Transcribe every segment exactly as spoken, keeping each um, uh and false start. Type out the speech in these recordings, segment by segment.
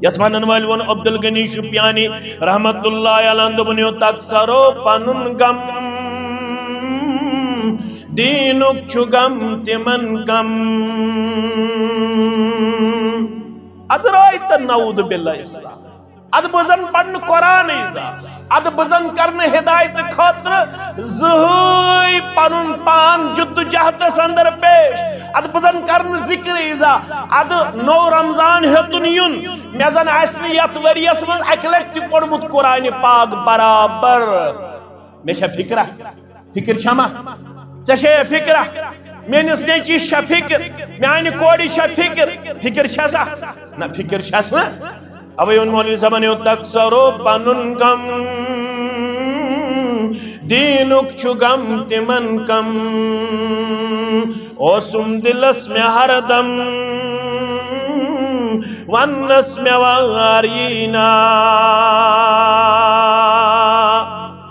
یتھ ونن وٲلۍ ووٚن عبدالغنی شُپیانی رحمت اللہ علیہ، دوٚپُن، یوٚت تک سرو پنُن غم، دیٖنُک چھُ غم تِمن کم۔ ادٕ رٲے تہٕ نعوذ باللہ اسلام۔ ادٕ بہٕ زن پرنہٕ قرآنٕے زا، ادٕ بہٕ زن کرنہٕ ہدایتہٕ خٲطرٕ زٕہٕے پنُن پان جدوجہدس اندر پیش، ادٕ بہٕ زن کرنہٕ ذکرٕے زا، ادٕ نوٚو رمضان ہیوٚتُن یُن، مےٚ زن آسہِ نہٕ یتھ ؤریس منٛز اکہِ لٹہِ تہِ پوٚرمُت قرآنِ پاک برابر۔ مےٚ چھا فکرا؟ فکر چھا ما؟ ژےٚ چھے فکرا؟ میٲنِس نیٚچوِس چھا فکر؟ میانہِ کورِ چھا فکر؟ فکر چھا سا؟ نہ، فکر چھس نہ۔ اوے ووٚن مولوی صٲبن، یوٚت تک سرو پنُن غم، دیٖنُک چھُ غم تِمن کم۔ اوسُم دِلس مےٚ ہردم، وننس مےٚ وار یی نا۔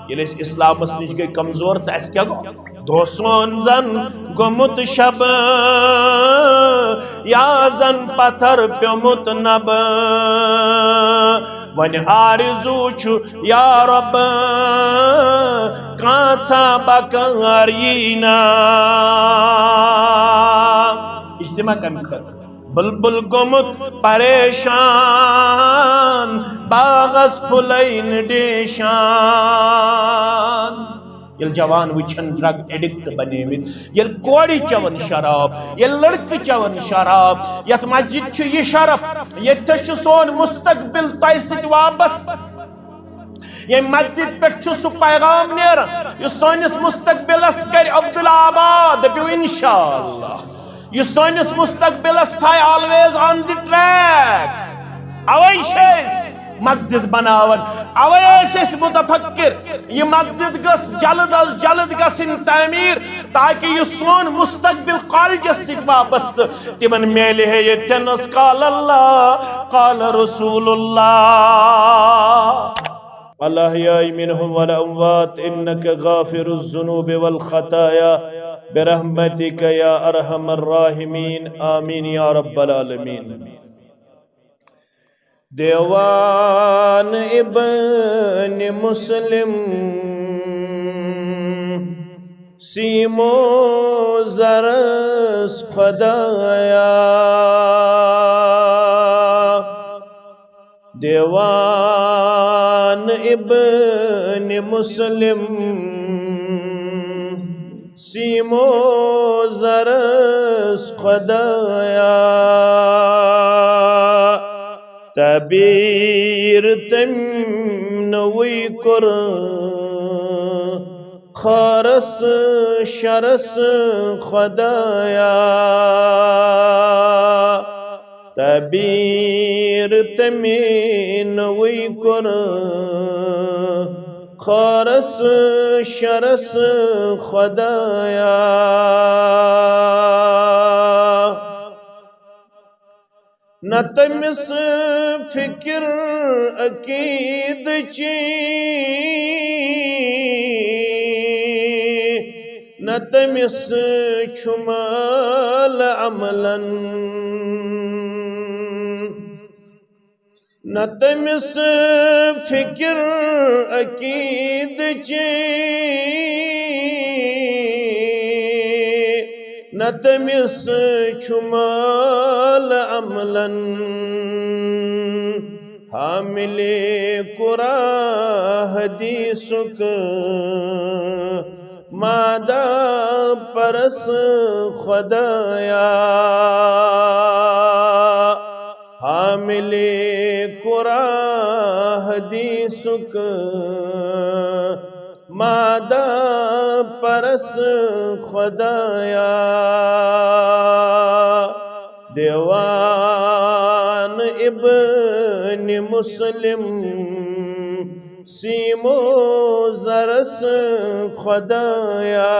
ییٚلہِ أسۍ اسلامس نِش گٔے کمزور، تہٕ اَسہِ کیٛاہ گوٚو؟ دۄہ سون زن گوٚمُت شب، یا زن پتھر پیوٚمُت نب۔ وۄنۍ آرزوٗ چھُ یا رب، کانٛژھا بکار یی نا۔ اجتماع کمہِ خٲطرٕ؟ بلبل گوٚمُت پریشان، باغس پھُلے نہٕ ڈیشان۔ ییٚلہِ جوان وٕچھن ڈرگ ایڈکٹ بنیمٕتۍ، ییٚلہِ کورِ چٮ۪وان شراب، ییٚلہِ لڑکہٕ چٮ۪وان شراب، یتھ مسجد چھُ یہِ شرف، ییٚتہِ چھُ سون مستقبل تۄہہِ سۭتۍ وابستہٕ۔ ییٚمہِ مسجد پٮ۪ٹھ چھُ سُہ پیغام نیران، یُس سٲنِس مستقبلس کرِ عبدالآباد۔ دٔپِو انشاءاللہ۔ یُس سٲنِس مستقبلس تھایہِ always on the track۔ اوے چھِ أسۍ مسجد بناوان، اوے ٲسۍ أسۍ متفکر، یہِ مسجد گٔژھ جلد از جلد گژھٕنۍ تعمیٖر، تاکہ یُس سون مستقبل کالجس سۭتۍ وابستہٕ، تِمن میلہِ ہے ییٚتٮ۪نس قال اللہ، قال رسول اللہ۔ الأحياء منهم والأموات إنك غافر الذنوب والخطايا برحمتك يا أرحم الراحمين، آمين يا رب العالمين۔ دیوان ابن مسلم سیمو زرس خدایا۔ دیوان ابن مسلم سیمو زرس خدایا۔ تعبیر تم نوی کر خارس شرس خدایا۔ تعبیر تمی نوی کر خارس شرس خدایا۔ نہ تٔمِس فکر عقیدٕچ، نہ تٔمِس چھُ مال عملن۔ نہ تٔمِس فکر عقیدٕچ، نہ تٔمِس چھُ مال عملن۔ حاملِ قرآن حدیثُک مادہ پرس خدایا۔ حاملِ قرآن حدیثُک مادہ پرس خدایا۔ دیوان ابن مسلم سیمو زرس خدایا۔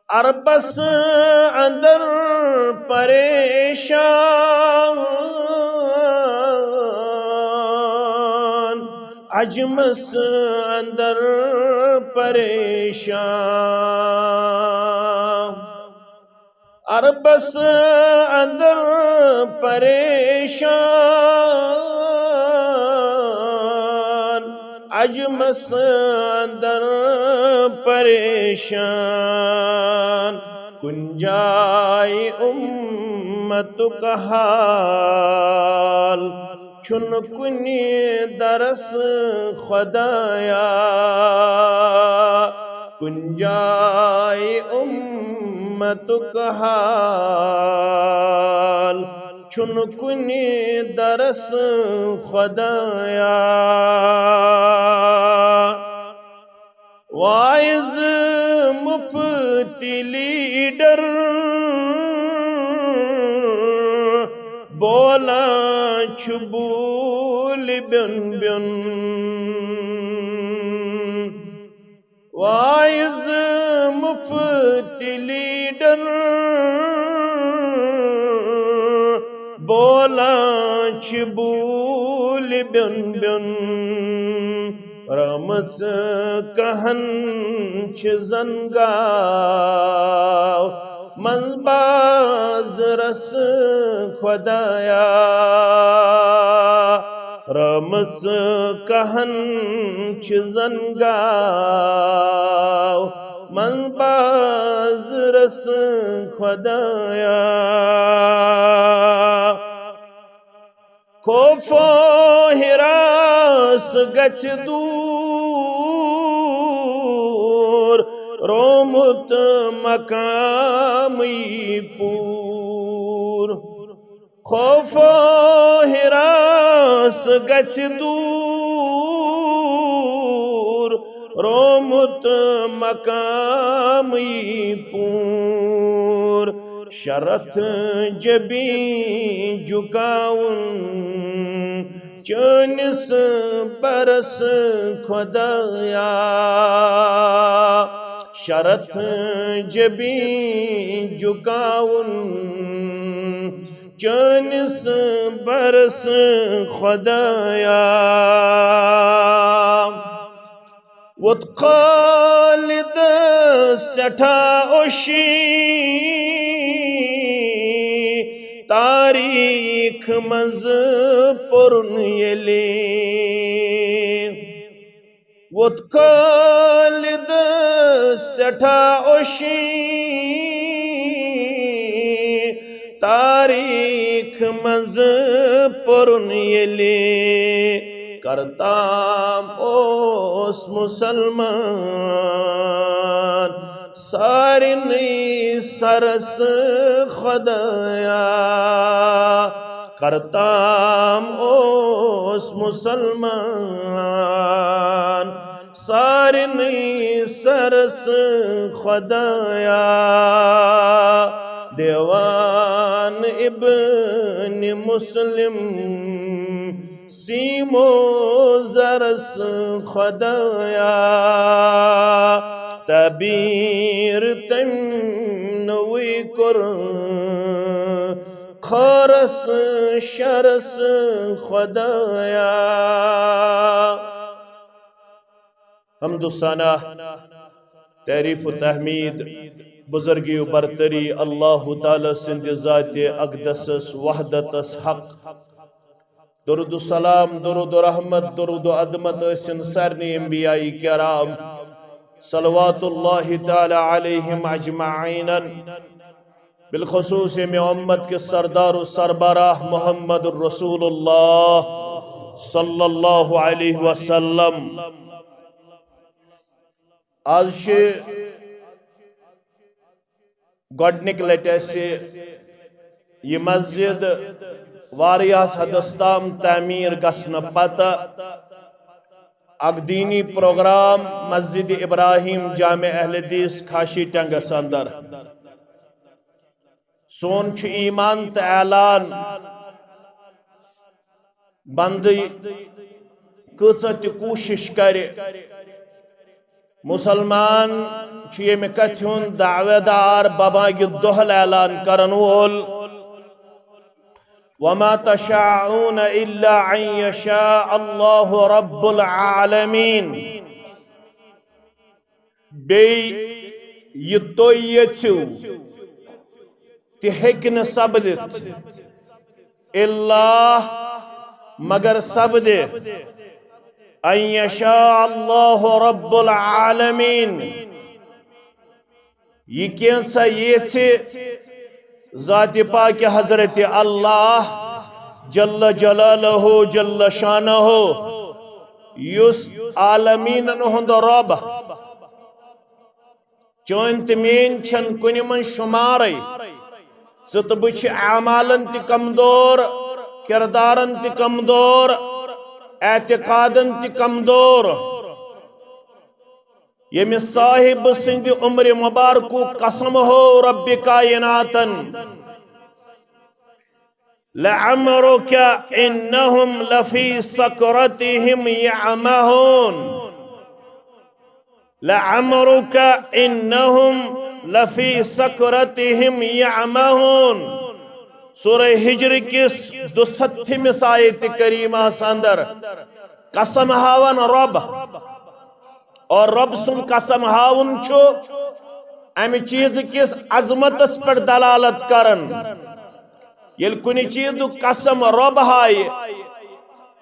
عربس اندر پریشان، عجمس اندر پریشان۔ عربس اندر پریشان، عجمس اندر پریشان، کُنہِ جایہِ اُمتُک حال چھُنہٕ کُنہِ درس خۄدایا۔ کُنہِ جایہِ اُمتُک حال چھُنہٕ کُنہِ درس خۄدایا۔ واعظ مفتی لیڈر بولان چھُ بوٗلۍ بیوٚن بیوٚن۔ واعظ مفتی لیڈر بولان چھِ بوٗلۍ بیوٚن بیوٚن۔ رٲمٕژ کہن چھِ زن گاو منٛز بازرس خۄدایا۔ رٲمٕژ کہن چھِ زن گاو منٛز بازرس خۄدایا۔ خوف و ہراس گژھِ دوٗر، رومُت مقام یی پوٗر۔ خوف و ہراس گژھِ دوٗر، رومُت مقام یی پوٗر۔ شرط جبین جُکاوُن چٲنِس برس خۄدایا۔ شرط جبین جُکاوُن چٲنِس برس خۄدایا۔ ووت خالد سٮ۪ٹھاہ اوشی، تاریخ منٛز پوٚرُن ییٚلہِ۔ ووت خالد سٮ۪ٹھاہ اوشی، تاریخ منٛز پوٚرُن ییٚلہِ۔ کرتام اوس مسلمان سارنٕے سرس خۄدایا۔ کرتام اوس مسلمان سارنٕے سرس خۄدایا۔ دیوان ابن مسلم سیمو زرس خۄدایا۔ تعبیر تٔمۍ نوٚوُے کوٚر خٲرس شرس خۄدایا۔ حمد و ثنا، تعریف و تحمید، بزرگی و برتری اللہ تعالیٰ سٕنٛدِ ذاتِ اقدسس وحدتس حق۔ درود و سلام، درود و رحمت، درود و عظمت ٲسِن سارنٕے انبیاء کرام، صلوات اللہ تعالیٰ علیہم اجمعین۔ بالخصوص ییٚمہِ اُمت کِس سردار و سربراہ محمد رسول اللہ صلی اللہ علیہ وسلم۔ آز چھِ گۄڈٕنِکۍ لٹہِ اَسہِ یہِ مسجد واریاہس حدس تام تعمیٖر گژھنہٕ پتہٕ اکھ دیٖنی پروگرام مسجد ابراہیم جامع اہل حدیث کھاشی ٹنگس اندر۔ سون چھُ ایمان تہٕ اعلان، بندٕ کۭژاہ تہِ کوٗشش کرِ، مسلمان چھُ ییٚمہِ کتھِ ہُنٛد دعویدار، ببانگہِ دۄہل اعلان کرن وول، وما تشاءون الا ان یشاء اللہ رب العالمین۔ بیٚیہِ یہِ تُہۍ یژھِو، تہِ ہیٚکہِ نہٕ سپدِتھ، الا، مگر سپدِ، ان یشاء اللہ رب العالمین، یہِ کینٛژھا ییٚژھِ ذاتِ پاکہِ حضرت اللہ جل جلالہ جل شانہ، یُس عالمیٖنن ہُنٛد رب۔ چٲنۍ تہٕ میٲنۍ چھَنہٕ کُنہِ منٛز شُمارٕے۔ ژٕ تہٕ بہٕ چھِ اعمالن تہِ کمزور، کردارن تہِ کمزور، اعتقادن تہِ کمزور۔ ییٚمہِ صاحب سٕنٛدِ عمرِ مبارکُک قسم ہو رب کائناتن، لعمرک انہم لفی سکرتہم یعمہون۔ لعمرک انہم لفی سکرتہم یعمہون۔ سورہ ہجر کِس دُسَتتھمِس آیت کریمہس اندر قسم ہاوان رب، اور رب سُنٛد قسم ہاوُن چھُ امہِ چیٖزٕ کِس عظمتس پٮ۪ٹھ دلالت کران۔ ییٚلہِ کُنہِ چیٖزُک قسم رب ہایہِ،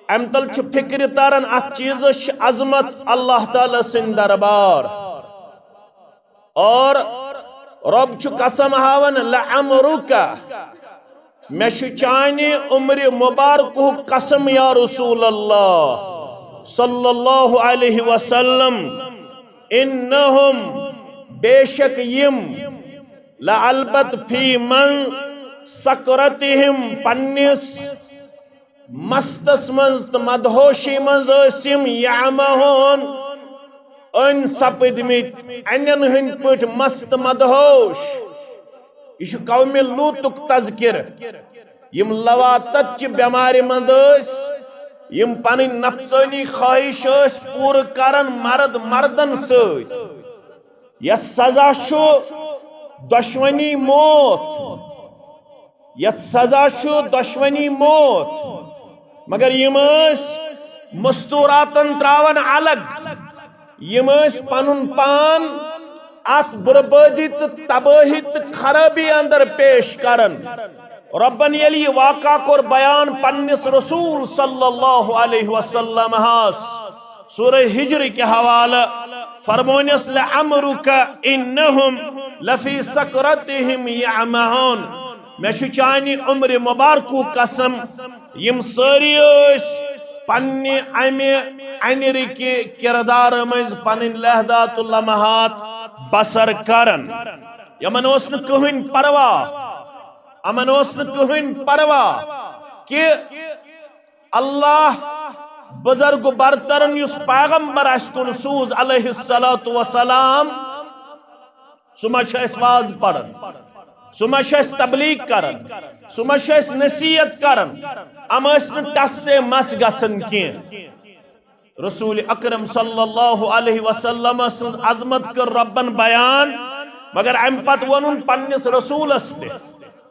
امہِ تل چھُ فکرِ تران اتھ چیٖزس چھِ عظمت اللہ تعالیٰ سٕنٛدۍ دربار۔ اور رب چھُ قسم ہاوان، لعمرک، مےٚ چھُ چانہِ عمرِ مبارکہُک قسم یا رسول اللہ صلی اللہ علیہ وسلم، انہم، بے شک یِم، لالبت فی من سکرتہم، پننِس مستس منٛز تہٕ مدہوشی منٛز ٲسۍ یِم یعمہون، أنۍ سپٕدمٕتۍ، انٮ۪ن ہٕنٛدۍ پٲٹھۍ مست مدہوش۔ یہِ چھُ قومِ لوطُک تذکرٕ۔ یِم لواتت چہِ بٮ۪مارِ منٛز ٲسۍ، یِم پنٕنۍ نفسٲنی خواہش ٲسۍ پوٗرٕ کران مرد مردن سۭتۍ۔ یتھ سزا چھُ دۄشوٕنی موت۔ یتھ سزا چھُ دۄشوٕنی موت۔ مگر یِم ٲسۍ مستوراتن تراوان الگ۔ یِم ٲسۍ پنُن پان اتھ بربٲدی تہٕ تبٲہی تہٕ خرٲبی اندر پیش کران۔ رۄبن ییٚلہِ یہِ واقعہ کوٚر بیان پننِس رسول صلی اللہ علیہ وسلم ہس سورہ ہجر کہِ حوالہٕ، فرمونس، لعمرک انہم لفی سکرتہم یعمہون۔ مےٚ چھُ چانہِ عمرِ مبارکُک قسم، یِم سٲری ٲسۍ پننہِ امہِ انِرِ کہِ کردارٕ منٛز پنٕنۍ لحظات و لمحات بسر کران۔ یِمن اوس نہٕ کٕہٕنۍ پرواہ، یِمن اوس نہٕ کٕہٕنۍ پرواہ کہِ اللہ بزرگ برترن یُس پیغمبر اسہِ کُن سوٗز علیہ الصلوۃ والسلام، سُہ ما چھُ اسہِ واز پران، سُہ ما چھُ اسہِ تبلیغ کران، سُہ ما چھُ اسہِ نصیحت کران، یِم ٲسۍ نہٕ ٹس سے مس گژھان کینٛہہ۔ رسول اکرم صلی اللہ علیہ وسلم سٕنٛز عظمت کٔر رۄبن بیان، مگر امہِ پتہٕ ووٚنُن پننِس رسولس تہِ،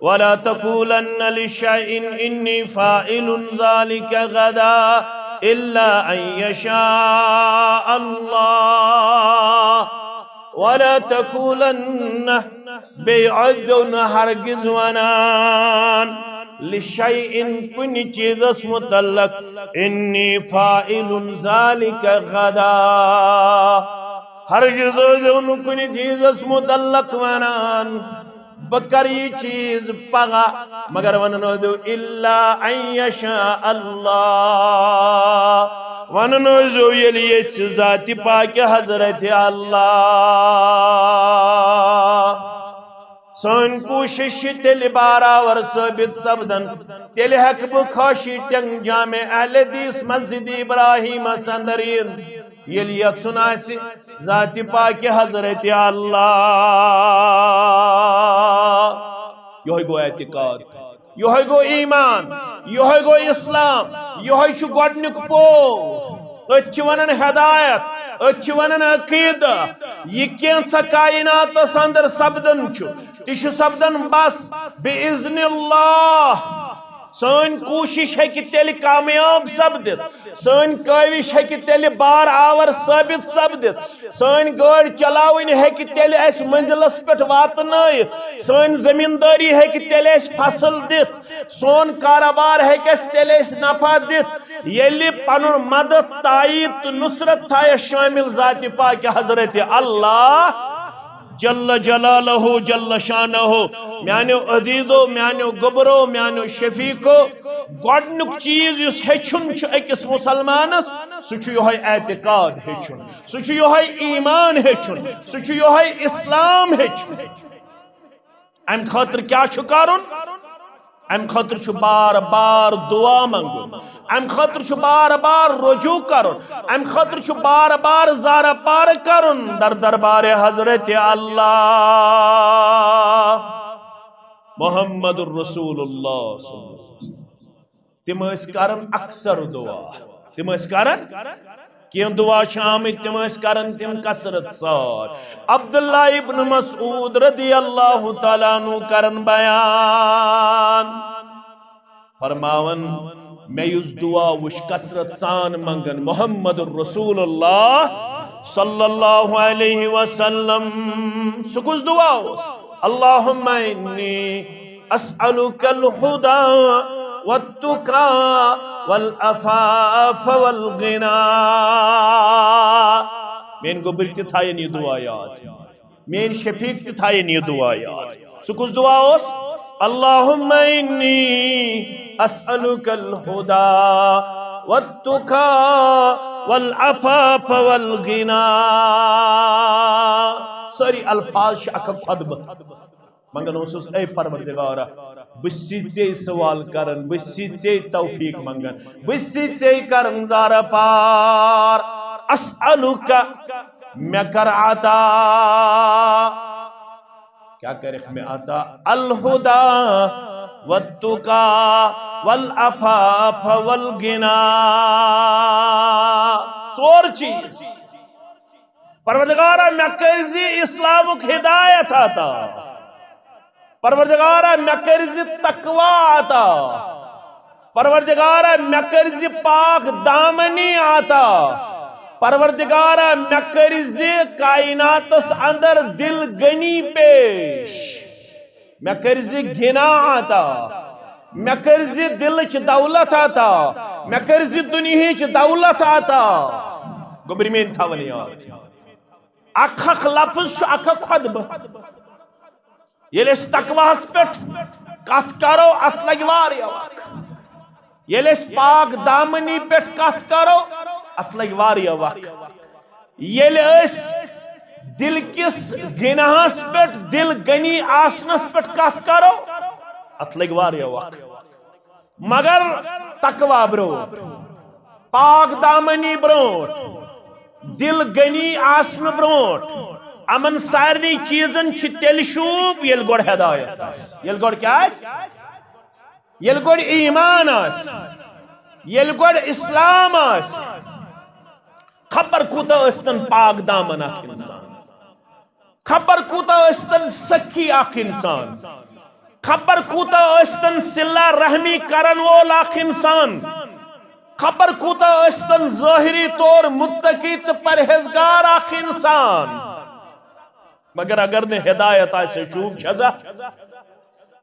ولا تقولن لشيء إني فاعل ذلك غدا إلا أن يشاء الله۔ ولا تقولن، بیٚیہِ ٲسۍزیو نہٕ ہرگز ونان، لشيء، کُنہِ چیٖزس متعلق، إني فاعل ذلك غدا۔ ہرگز ٲسۍزیو نہٕ کُنہِ چیٖزس متعلق ونان، بہٕ کرٕ یہِ چیٖز پگاہ، مگر ونان ٲسۍزیو، إلا أن يشاء الله، ونان ٲسۍزیو، ییٚلہِ یژھِ ذاتِ پاکہِ حضرت اللہ۔ سٲنۍ کوٗشش چھِ تیٚلہِ بارآور ثٲبت سپدان، تیٚلہِ ہٮ۪کہٕ بہٕ خاشی ٹنگ جامع اہل حدیث مسجد ابراہیمس اندر یِتھ، ییٚلہِ یژھُن آسہِ ذاتِ پاکہِ حضرت اللہ۔ یہوے گوٚو اعتقاد، یہوے گوٚو ایمان، یہوے گوٚو اسلام، یہوے چھُ گۄڈنیُک پو۔ أتھۍ چھِ ونان ہدایت، أتھۍ چھِ ونان عقیدہ۔ یہِ کینٛژھا کائناتس اندر سپدان چھُ، تہِ چھُ سپدان بس بِإِذْنِ اللَّهِ۔ سٲنۍ کوٗشِش ہیٚکہِ تیٚلہِ کامیاب سپدِتھ، سٲنۍ کٲوِش ہیٚکہِ تیٚلہِ بار آور ثٲبت سپدِتھ، سٲنۍ گٲڑۍ چلاوٕنۍ ہیٚکہِ تیٚلہِ اَسہِ منزلس پٮ۪ٹھ واتنٲیِتھ، سٲنۍ زٔمیٖندٲری ہیٚکہِ تیٚلہِ اَسہِ فصل دِتھ، سون کارٕبار ہیٚکہِ اَسہِ تیٚلہِ اَسہِ نفع دِتھ، ییٚلہِ پنُن مدد، تایید تہٕ نصرت تھایَس شٲمِل ذاتِ پاکہِ حضرت اللہ جل جلالہ جل شانہ۔ میانیو عزیزو، میانیو گوٚبرو، میانیو شفیقو، گۄڈنیُک چیٖز یُس ہیٚچھُن چھُ أکِس مُسلمانس، سُہ چھُ یِہوٚے اعتقاد ہیٚچھُن، سُہ چھُ یِہوٚے ایمان ہیٚچھُن، سُہ چھُ یِہوٚے اسلام ہیٚچھُن۔ امہِ خٲطرٕ کیٛاہ چھُ کرُن؟ امہِ خٲطرٕ چھُ بار بار دعا منٛگُن، امہِ خٲطرٕ چھُ بار بار رجوع کرُن، امہِ خٲطرٕ چھُ بار بار زارٕ پار کرُن در دربارِ حضرت اللہ محمد رسول اللہ صلی اللہ علیہ وسلم۔ تِم ٲسۍ کران اکثر دعا، تِم ٲسۍ کران، کینٛہہ دعا چھِ آمٕتۍ، تِم ٲسۍ کران تِم کثرت سان۔ عبداللہ ابن مسعود رضی اللہ تعالیٰ عنہ کران بیان، فرماوان، مےٚ یُس دعا وٕچھ کثرت سان منٛگان محمد رسول اللہ صلی اللہ علیہ وسلم، سُہ کُس دعا اوس؟ اللہم انی اسألک الہدی والتقی والعفاف والغنی۔ میٲنۍ گوٚبٕرۍ تہِ تھاین یہِ دعا یاد، میٲنۍ شفیق تہِ تھاین یہِ دعا یاد۔ سُہ کُس دعا اوس؟ اللہم انی اسألک الہدی والتقی والعفاف والغنی۔ سٲری الفاظ چھِ اکھ اکھ خطبہٕ۔ منگان اوسُس، اے پروردگارا، بہٕ چھُسے ژےٚ سوال کران، بہٕ چھُسے ژےٚ توفیق منگان، بہٕ چھُسے ژےٚ کران زارٕ پار۔ اسألک، مےٚ کر عطا۔ کیٛاہ کرکھ مےٚ عطا؟ الہدی والتقی والعفاف والغنی۔ ژور چیٖز۔ پروردگارا، مےٚ کٔرۍ زِ اسلامُک ہدایت عطا۔ پروردگارا، مےٚ کٔرۍ زِ تقوی عطا۔ پروردگارا، مےٚ کٔرۍ زِ پاک دامنی عطا۔ پروردگارا، مےٚ کٔرۍ زِ کائناتس اندر دل غنی پیش۔ مےٚ کٔرۍ زِ غنی عطا۔ مےٚ کٔرۍ زِ دلٕچ دولت عطا۔ مےٚ کٔرۍ زِ دُنیہٕچ دولت عطا۔ گوٚبرۍ میٲنۍ تھاوان یاد۔ اکھ اکھ لفظ چھُ اکھ اکھ خطبہٕ۔ ییٚلہِ أسۍ تقواہس پٮ۪ٹھ کتھ کرو، اتھ لگہِ واریاہ وق۔ ییٚلہِ أسۍ پاک دامنی پٮ۪ٹھ کتھ کرو، اتھ لگہِ واریاہ وق۔ ییٚلہِ أسۍ دل کِس گناہس پٮ۪ٹھ، دل غنی آسنس پٮ۪ٹھ کتھ کرو، اتھ لگہِ واریاہ وق۔ مگر تقوی برونٹھ، پاک دامنی برونٹھ، دل غنی آسنہٕ برونٹھ، یِمن سارنٕے چیٖزن چھِ تیٚلہِ شوٗب، ییٚلہِ گۄڈٕ ہدایت آسہِ۔ ییٚلہِ گۄڈٕ کیٛاہ آسہِ؟ ییٚلہِ گۄڈٕ ایمان آسہِ، ییٚلہِ گۄڈٕ اسلام آسہِ۔ خبر کوٗتاہ ٲسۍتن پاک دامن اکھ انسان، خبر کوٗتاہ ٲسۍتن سخی اکھ انسان، خبر کوٗتاہ ٲسۍتن صلہ رحمی کرن وول اکھ انسان، خبر کوٗتاہ ٲسۍتن ظٲہری طور متقی تہٕ پرہیزگار اکھ انسان۔ مگر اگر نہٕ ہدایت آسہِ، شوٗب چھسا؟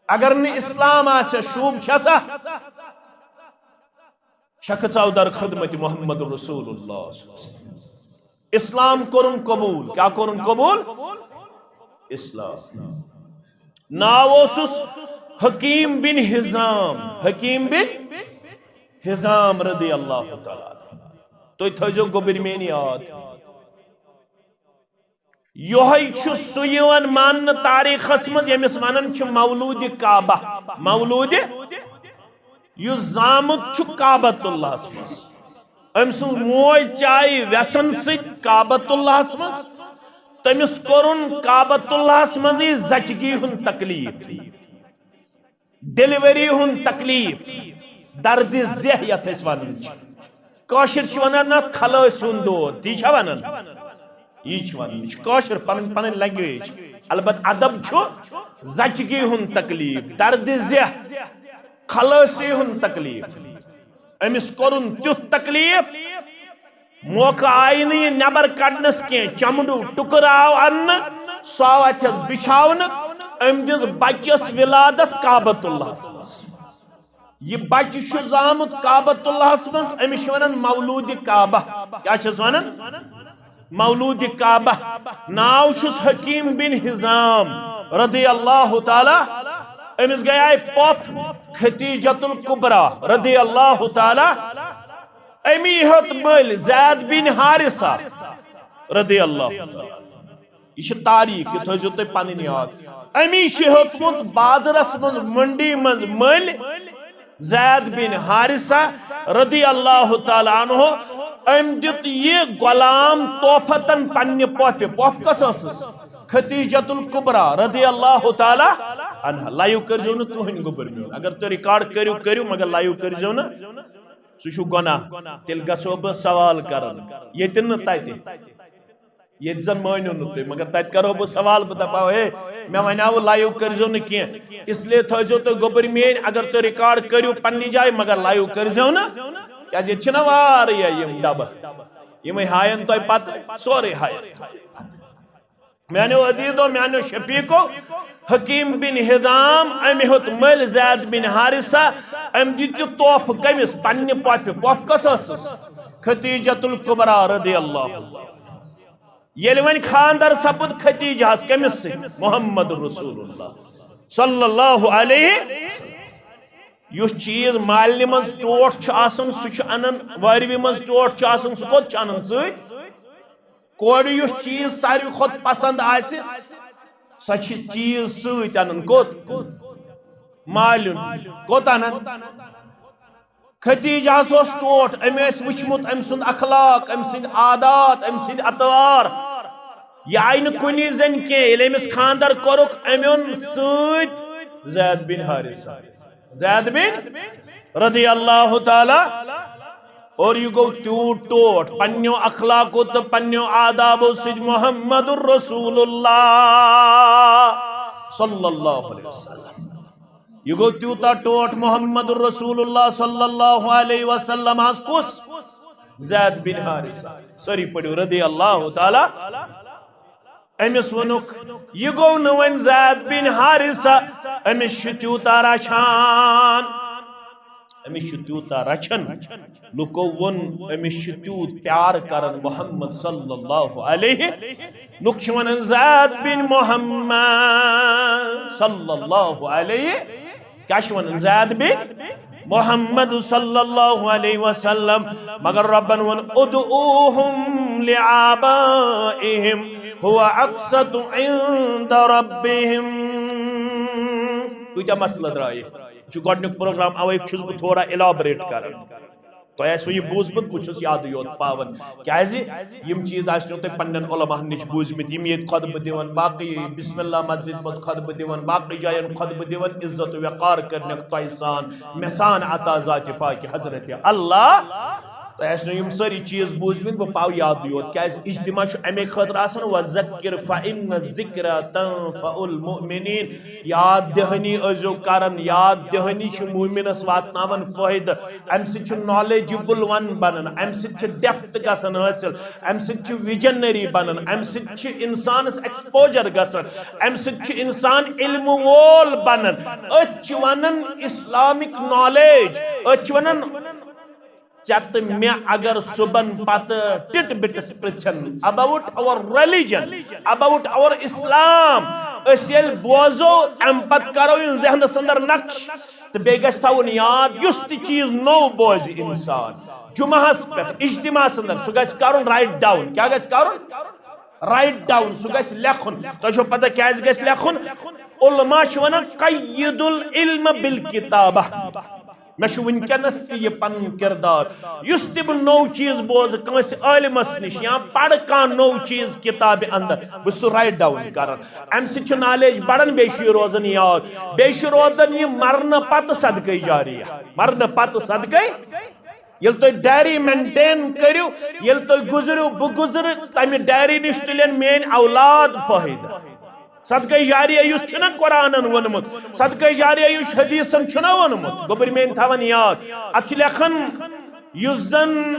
اگر نہٕ اسلام آسہِ، شوٗب چھسا؟ شخص آو در خدمت محمد رسول اللہ صلی اللہ علیہ وسلم۔ اسلام کوٚرُن قبول۔ کیٛاہ کوٚرُن قبول؟ اسلام۔ ناو اوسُس حکیم بن حزام۔ حکیم بن حزام رضی اللہ تعالیٰ عنہ۔ تُہۍ تھٲیزیو گوٚبرۍ میٲنۍ یاد۔ یِہوٚے چھُ سُہ یِوان ماننہٕ تاریخس منٛز، ییٚمِس ونان چھِ مولود کعبہ۔ مولود، یُس زامُت چھُ کعبۃ اللہس منٛز۔ أمۍ سٕنٛز موج ژایہِ وٮ۪سن سۭتۍ کعبۃ اللہس منٛز۔ تٔمِس کوٚرُن کعبۃ اللہس منٛزٕے زچگی ہُنٛد تکلیٖف۔ ڈیلیوری ہُنٛد تکلیٖف، دردِ زیہ یتھ أسۍ ونان چھِ۔ کٲشِر چھِ ونان اتھ خلٲسۍ ہُنٛد دود، تی چھا ونان؟ یی چھِ ونان، یہِ چھِ کٲشِر پنٕنۍ، پنٕنۍ language۔ البتہ ادب چھُ زچگی ہُنٛد تکلیٖف، دردِ زیہ، خلٲصی ہُنٛد تکلیف۔ أمِس کوٚرُن تیُتھ تکلیف، موقع آیہِ نہٕ یہِ نٮ۪بر کڑنس کینٛہہ، چمڑُک ٹُکرٕ آو اننہٕ، سُہ آو اتھس بچھاونہٕ، أمۍ دِژ بچس ولادت کعبۃ اللہس منٛز۔ یہِ بچہِ چھُ زامُت کعبۃ اللہس منٛز، أمِس چھِ ونان مولود کعبہ۔ کیٛاہ چھِس ونان؟ مولود کعبہ۔ ناو چھُس حکیم بن حزام رضی اللہ تعالیٰ۔ أمِس گٔیے پۄپھ خدیجۃ الکبریٰ رضی اللہ تعالیٰ۔ أمی ہیوٚت مٔلۍ زید بن حارثہ رضی اللہ تعالیٰ۔ یہِ چھِ تاریخ، یہِ تھٲیزیو تُہۍ پنٕنۍ یاد۔ أمی چھِ ہیوٚتمُت بازرس منٛز، منڈی منٛز مٔلۍ زید بن حارثہ رضی اللہ تعالیٰ عنہ۔ أمۍ دیُت یہِ غلام تحفتن پننہِ پۄپھِ۔ پۄپھ کۄس ٲسٕس؟ خدیجۃ الکبریٰ رضی اللہ تعالیٰ عنہا۔ لایِو کٔرزیو نہٕ کٕہٕنۍ گوٚبُر میون۔ اگر تُہۍ ریکارڈ کٔرِو، کٔرِو، مگر لایِو کٔرزیو نہٕ۔ سُہ چھُ گۄناہ۔ تیٚلہِ گژھو بہٕ سوال کرن، ییٚتہِ نہٕ تتہِ۔ ییٚتہِ زن مٲنِو نہٕ تُہۍ، مگر تتہِ کرو بہٕ سوال، بہٕ دپہو، ہے، مےٚ ونیاوٕ لایِو کٔرزیو نہٕ کینٛہہ، اس لیے تھٲیزیو تُہۍ گوٚبٕرۍ میٲنۍ، اگر تُہۍ ریکارڈ کٔرِو پننہِ جایہِ، مگر لایِو کٔرزیو نہٕ، کیازِ ییٚتہِ چھِنہ واریاہ یِم ڈبہٕ، یِمے ہاین تۄہہِ پتہٕ سورُے ہاین۔ میانیو عزیزو، میانیو شفیقو، حکیم بن حزام، أمۍ ہیوٚت مٔلۍ زید بن حارثہ، أمۍ دیُت یہِ تحفہٕ کٔمِس؟ پننہِ پۄپھِ۔ پۄپھ کۄس ٲسٕس؟ خدیجۃ الکبریٰ رضی اللہ تعالیٰ۔ ییٚلہِ وۄنۍ خاندر سپُد خدیجہس کٔمِس سۭتۍ؟ محمد رسول اللہ صلی اللہ علیہ وسلم۔ یُس چیٖز مالنہِ منٛز ٹوٹھ چھُ آسان، سُہ چھُ انان، وٲروِ منٛز ٹوٹھ چھُ آسان، سُہ کوٚت چھُ انان سۭتۍ؟ کورِ یُس چیٖز ساروی کھۄتہٕ پسنٛد آسہِ، سۄ چھِ چیٖز سۭتۍ انان۔ کوٚت؟ مالیُن۔ کوٚت انان؟ خدیجہس اوس ٹوٹھ، أمۍ ٲسۍ وٕچھمُت أمۍ سُنٛد اخلاق، أمۍ سٕنٛدۍ عادات، أمۍ سٕنٛدۍ اطوار۔ یہِ آیہِ نہٕ کُنی زٔنۍ کینٛہہ، ییٚلہِ أمِس خانٛدر کوٚرُکھ، أمۍ اوٚن سۭتۍ زید بن حارثہ۔ زید بن رضی اللہ تعالیٰ۔ اور یہِ گوٚو تیوٗت ٹوٹھ پننیو اخلاقو تہٕ پننیو آدابو سۭتۍ محمد رسول اللہ صلی اللہ علیہ وسلم۔ یہِ گوٚو تیوٗتاہ ٹوٹھ محمد رسول اللہ صلی اللہ علیہ وسلم۔ آز کُس؟ زید بن حارثہ۔ سٲری پٔرِو رضی اللہ تعالیٰ۔ أمِس ووٚنُکھ، یہِ گوٚو نہٕ وۄنۍ زید بن حارثہ، أمِس چھُ تیوٗتاہ رچھان، أمِس چھُ تیوٗتاہ رچھان۔ لُکو ووٚن، أمِس چھُ تیوٗت پیار کران محمد صلی اللہ علیہ۔ لُکھ چھِ ونان، زید بن محمد صلی اللہ علیہ۔ کیٛاہ چھِ ونان؟ زید بن محمد صلی اللہ علیہ وسلم۔ مگر ربن ووٚن، ادعوہم لآبائہم ہو اقسط عند ربہم۔ کۭتیاہ مسلہٕ درٛایہِ؟ یہِ چھُ گۄڈٕنیُک پروگرام، اوے چھُس بہٕ تھوڑا الیبریٹ کران۔ تۄہہِ آسِوٕ یہِ بوٗزمُت، بہٕ چھُس یادٕے یوت پاوان۔ کیٛازِ؟ یِم چیٖز آسنو تۄہہِ پننٮ۪ن علماہن نِش بوٗزمٕتۍ، یِم ییٚتہِ خطبہٕ دِوان، باقٕے بسم اللہ مسجد منٛز خطبہٕ دِوان، باقٕے جاین خطبہٕ دِوان، عزت و وقار کٔرنکھ تۄہہِ سان، مےٚ سان عطا ذاتِ پاکِ حضرت اللہ۔ تۄہہِ آسنو یِم سٲری چیٖز بوٗزمٕتۍ، بہٕ پاو یادٕے یوت۔ کیٛازِ؟ اجتماع چھُ اَمے خٲطرٕ آسان، وذکر فإن الذکر تنفع المؤمنین۔ یاد دہانی ٲسۍزیو کران، یاد دہانی چھِ مومنس واتناوان فٲیدٕ۔ امہِ سۭتۍ چھُ نالیجبل ون بنان، امہِ سۭتۍ چھِ ڈیپتھ گژھان حٲصِل، امہِ سۭتۍ چھُ ویجنری بنان، امہِ سۭتۍ چھُ انسانس ایکسپوجر گژھان، امہِ سۭتۍ چھُ انسان علم وول بنان۔ أتھۍ چھِ ونان اسلامک نالیج، أتھۍ چھِ ونان ژےٚ تہٕ مےٚ اگر صُبحن پتہٕ tit بِٹس پرژھن about our religion, about our Islam، أسۍ ییٚلہِ بوزو، امہِ پتہٕ کرو یہِ ذہنس اندر نقش۔ تہٕ بیٚیہِ گژھِ تھاوُن یاد، یُس تہِ چیٖز نوٚو بوزِ انسان جمعہس پٮ۪ٹھ اجتماعس اندر، سُہ گژھِ کرُن رائٹ ڈاؤن۔ کیٛاہ گژھِ کرُن؟ Write down. سُہ گژھِ لیکھُن۔ تۄہہِ چھو پتہ کیٛازِ گژھِ لیکھُن؟ علماء چھِ ونان، قید العلم بالکتابہ۔ مےٚ چھُ وٕنکیٚنس تہِ یہِ پنُن کردار، یُس تہِ بہٕ نوٚو چیٖز بوزٕ کٲنٛسہِ عٲلمس نِش یا پرٕ کانٛہہ نوٚو چیٖز کتابہِ اندر، بہٕ چھُس سُہ رائٹ ڈاؤن کران۔ امہِ سۭتۍ چھُ نالیج بڑان، بیٚیہِ چھُ یہِ روزان یاد، بیٚیہِ چھُ روزان یہِ مرنہٕ پتہٕ صدقے جاریہ۔ مرنہٕ پتہٕ صدقے، ییٚلہِ تُہۍ ڈائری مینٹین کٔرِو، ییٚلہِ تُہۍ گُزرِو، بہٕ گُزرٕ، تمہِ ڈائری نِش تُلن میٲنۍ اولاد فٲیدٕ۔ صدقہ جاریہ یُس چھُنہ قرآنن ووٚنمُت، صدقہ جاریہ یُس حدیثن چھُنہ ووٚنمُت، گوٚبرۍ میٲنۍ تھاوان یاد۔ اتھ چھُ لیکھان، یُس زن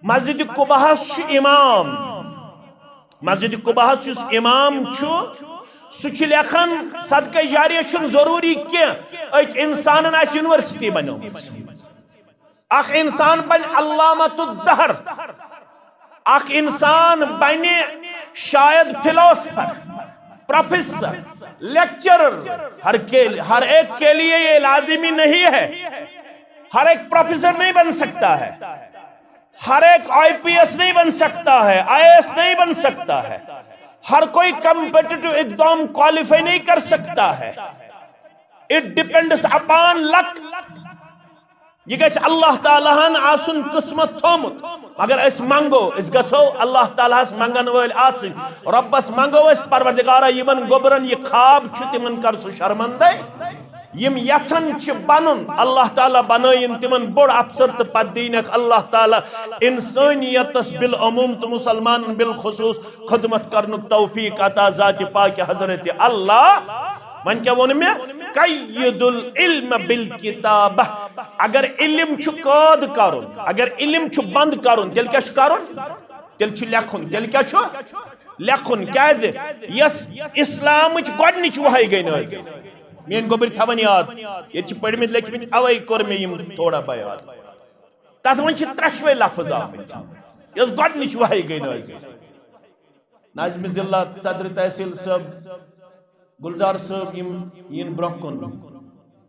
مسجد قباہس چھُ امام، مسجد قباہس یُس امام چھُ، سُہ چھُ لیکھان، صدقہ جاریہ چھُنہٕ ضروٗری کینٛہہ أکۍ انسانن آسہِ یونیورسٹی بنٲومٕژ۔ اکھ انسان بنہِ علامۃ الدہر، اکھ انسان بنہِ شاید فلاسفر، پروفیسر، لیکچرر۔ ہر کے ہر ایک کے لیے یہ لازمی نہیں ہے، ہر ایک پروفیسر نہیں بن سکتا ہے، ہر ایک آئی پی ایس نہیں بن سکتا ہے، آئی اے ایس نہیں بن سکتا ہے، ہر کوئی کمپیٹیٹو ایگزام کوالیفائی نہیں کر سکتا ہے۔ It depends upon luck. یہ گژھِ اللہ تعالیٰ ہن آسُن قسمت تھومُت۔ مگر أسۍ منگو، أسۍ گژھو اللہ تعالیٰ ہس منگن وٲلۍ آسٕنۍ۔ رۄبس منگو أسۍ، پروردگارا، یِمن گوٚبرن یہِ خواب چھُ، تِمن کر سُہ شرمندے۔ یِم یژھان چھِ بنُن، اللہ تعالیٰ بنٲیِن تِمن بوٚڑ افسر تہٕ پتہٕ دِینکھ اللہ تعالیٰ انسانیتس بالعموم تہٕ مسلمانن بالخصوص خدمت کرنُک توفیق عطا ذات پاک حضرت اللہ۔ وۄنۍ کیٛاہ ووٚن مےٚ؟ قید العلم بالکتابہ۔ اگر علم چھُ قٲد کرُن، اگر علم چھُ بند کرُن، تیٚلہِ کیٛاہ چھُ کرُن؟ تیٚلہِ چھُ لیکھُن۔ تیٚلہِ کیٛاہ چھُ؟ لیکھُن۔ کیٛازِ؟ یۄس اسلامٕچ گۄڈٕنِچ وحی گٔے نٲزِل۔ میٲنۍ گوٚبرۍ تھاوَن یاد، ییٚتہِ چھِ پٔرمٕتۍ لیکھمٕتۍ، اوے کوٚر مےٚ یِم تھوڑا بیان۔ تَتھ منٛز چھِ ترٛٮ۪شوَے لفظ آمٕتۍ۔ یۄس گۄڈٕنِچ وحی گٔے نٲزِل۔ ناظم ضلع صدر تحصیل صٲب، گلزار صٲب، یِم یِن برٛونٛہہ کُن،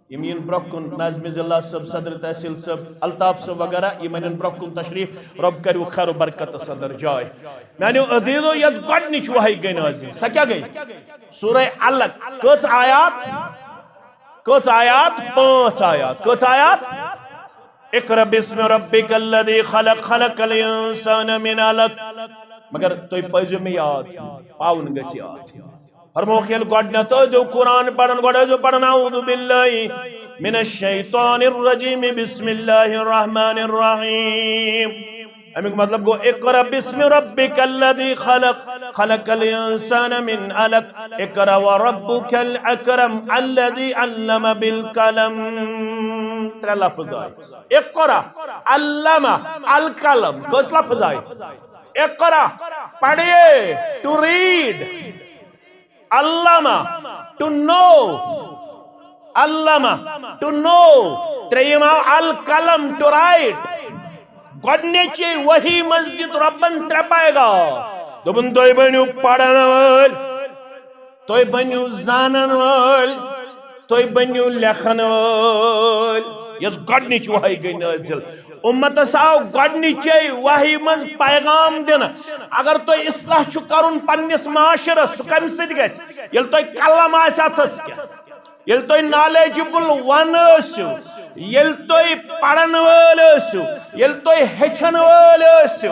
یِم یِن برٛونٛہہ کُن، ناظم ضلع صٲب، صدر تحصیل صٲب، الطاف صٲب وغیرہ، یِم اَنن برٛونٛہہ کُن تشریف۔ رۄب کَرِو خیر و برکتس اندر جاے۔ میانیو عزیزو، یۄس گۄڈٕنِچ وحی گٔے نٲزِل، سۄ کیٛاہ گٔے؟ سورہ علق۔ کٔژ آیات؟ کٔژ آیات؟ پانٛژھ آیات۔ کٔژ آیات؟ اقرأ باسم ربک الذی خلق، خلق الانسان من علق۔ مگر تُہۍ پٔزیو مےٚ یاد، پاوُن گژھِ یاد۔ فرمووُکھ، ییٚلہِ گۄڈٕنیتھ ٲسۍزیو قرآن پران، گۄڈٕ ٲسۍزیو پران، اعوذ باللہ من الشیطان الرجیم، بسم اللہ الرحمن الرحیم۔ اَمیُک مطلب گوٚو، اقرأ باسم ربک الذی خلق، خلق الانسان من علق، اقرأ وربک الاکرم الذی علم بالقلم۔ ترٛےٚ لفظ آے۔ اقرأ، علم، القلم۔ کٔژ لفظ آے؟ اقرأ، پڑھیے، to read۔ علم، to know۔ علم، to know۔ ترٛیٚیِم آو القلم، to write۔ گۄڈٕنِچے وحی منٛز دیُت رۄبن ترٛےٚ پیغام۔ دوٚپُن، تُہۍ بٔنِو پرن وٲلۍ، تُہۍ بٔنِو زانن وٲلۍ، تُہۍ بٔنِو لیکھن وٲلۍ۔ یۄس گۄڈٕنِچ وحی گٔے نٲزِل، اُمتس آو گۄڈٕنِچے وحی منٛز پیغام دِنہٕ۔ اگر تۄہہِ اصلاح چھُ کرُن پننِس معاشرس، سُہ کمہِ سۭتۍ گژھِ؟ ییٚلہِ تۄہہِ قلم آسہِ اتھس کٮ۪تھ، ییٚلہِ تُہۍ knowledgeable one ٲسِو، ییٚلہِ تُہۍ پرن وٲلۍ ٲسِو، ییٚلہِ تُہۍ ہیٚچھن وٲلۍ ٲسِو،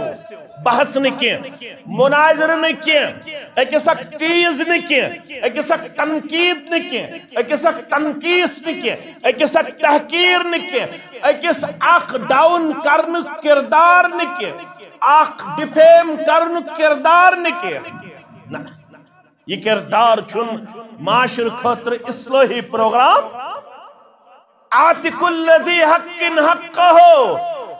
بحث نہٕ کینٛہہ، مناظرٕ نہٕ کینٛہہ، أکِس اکھ تیز نہٕ کینٛہہ، أکِس اکھ تنقید نہٕ کینٛہہ، أکِس اکھ تنقیٖص نہٕ کینٛہہ، أکِس اکھ تحقیٖر نہٕ کینٛہہ، أکِس اکھ down کرنُک کردار نہٕ کینٛہہ، اکھ defame کرنُک کردار نہٕ کینٛہہ۔ نہ۔ یہِ کردار چھُنہٕ معاشرٕ خٲطرٕ اصلٲحی پروگرام۔ آتِ کُلہِ ذی حق حقہ،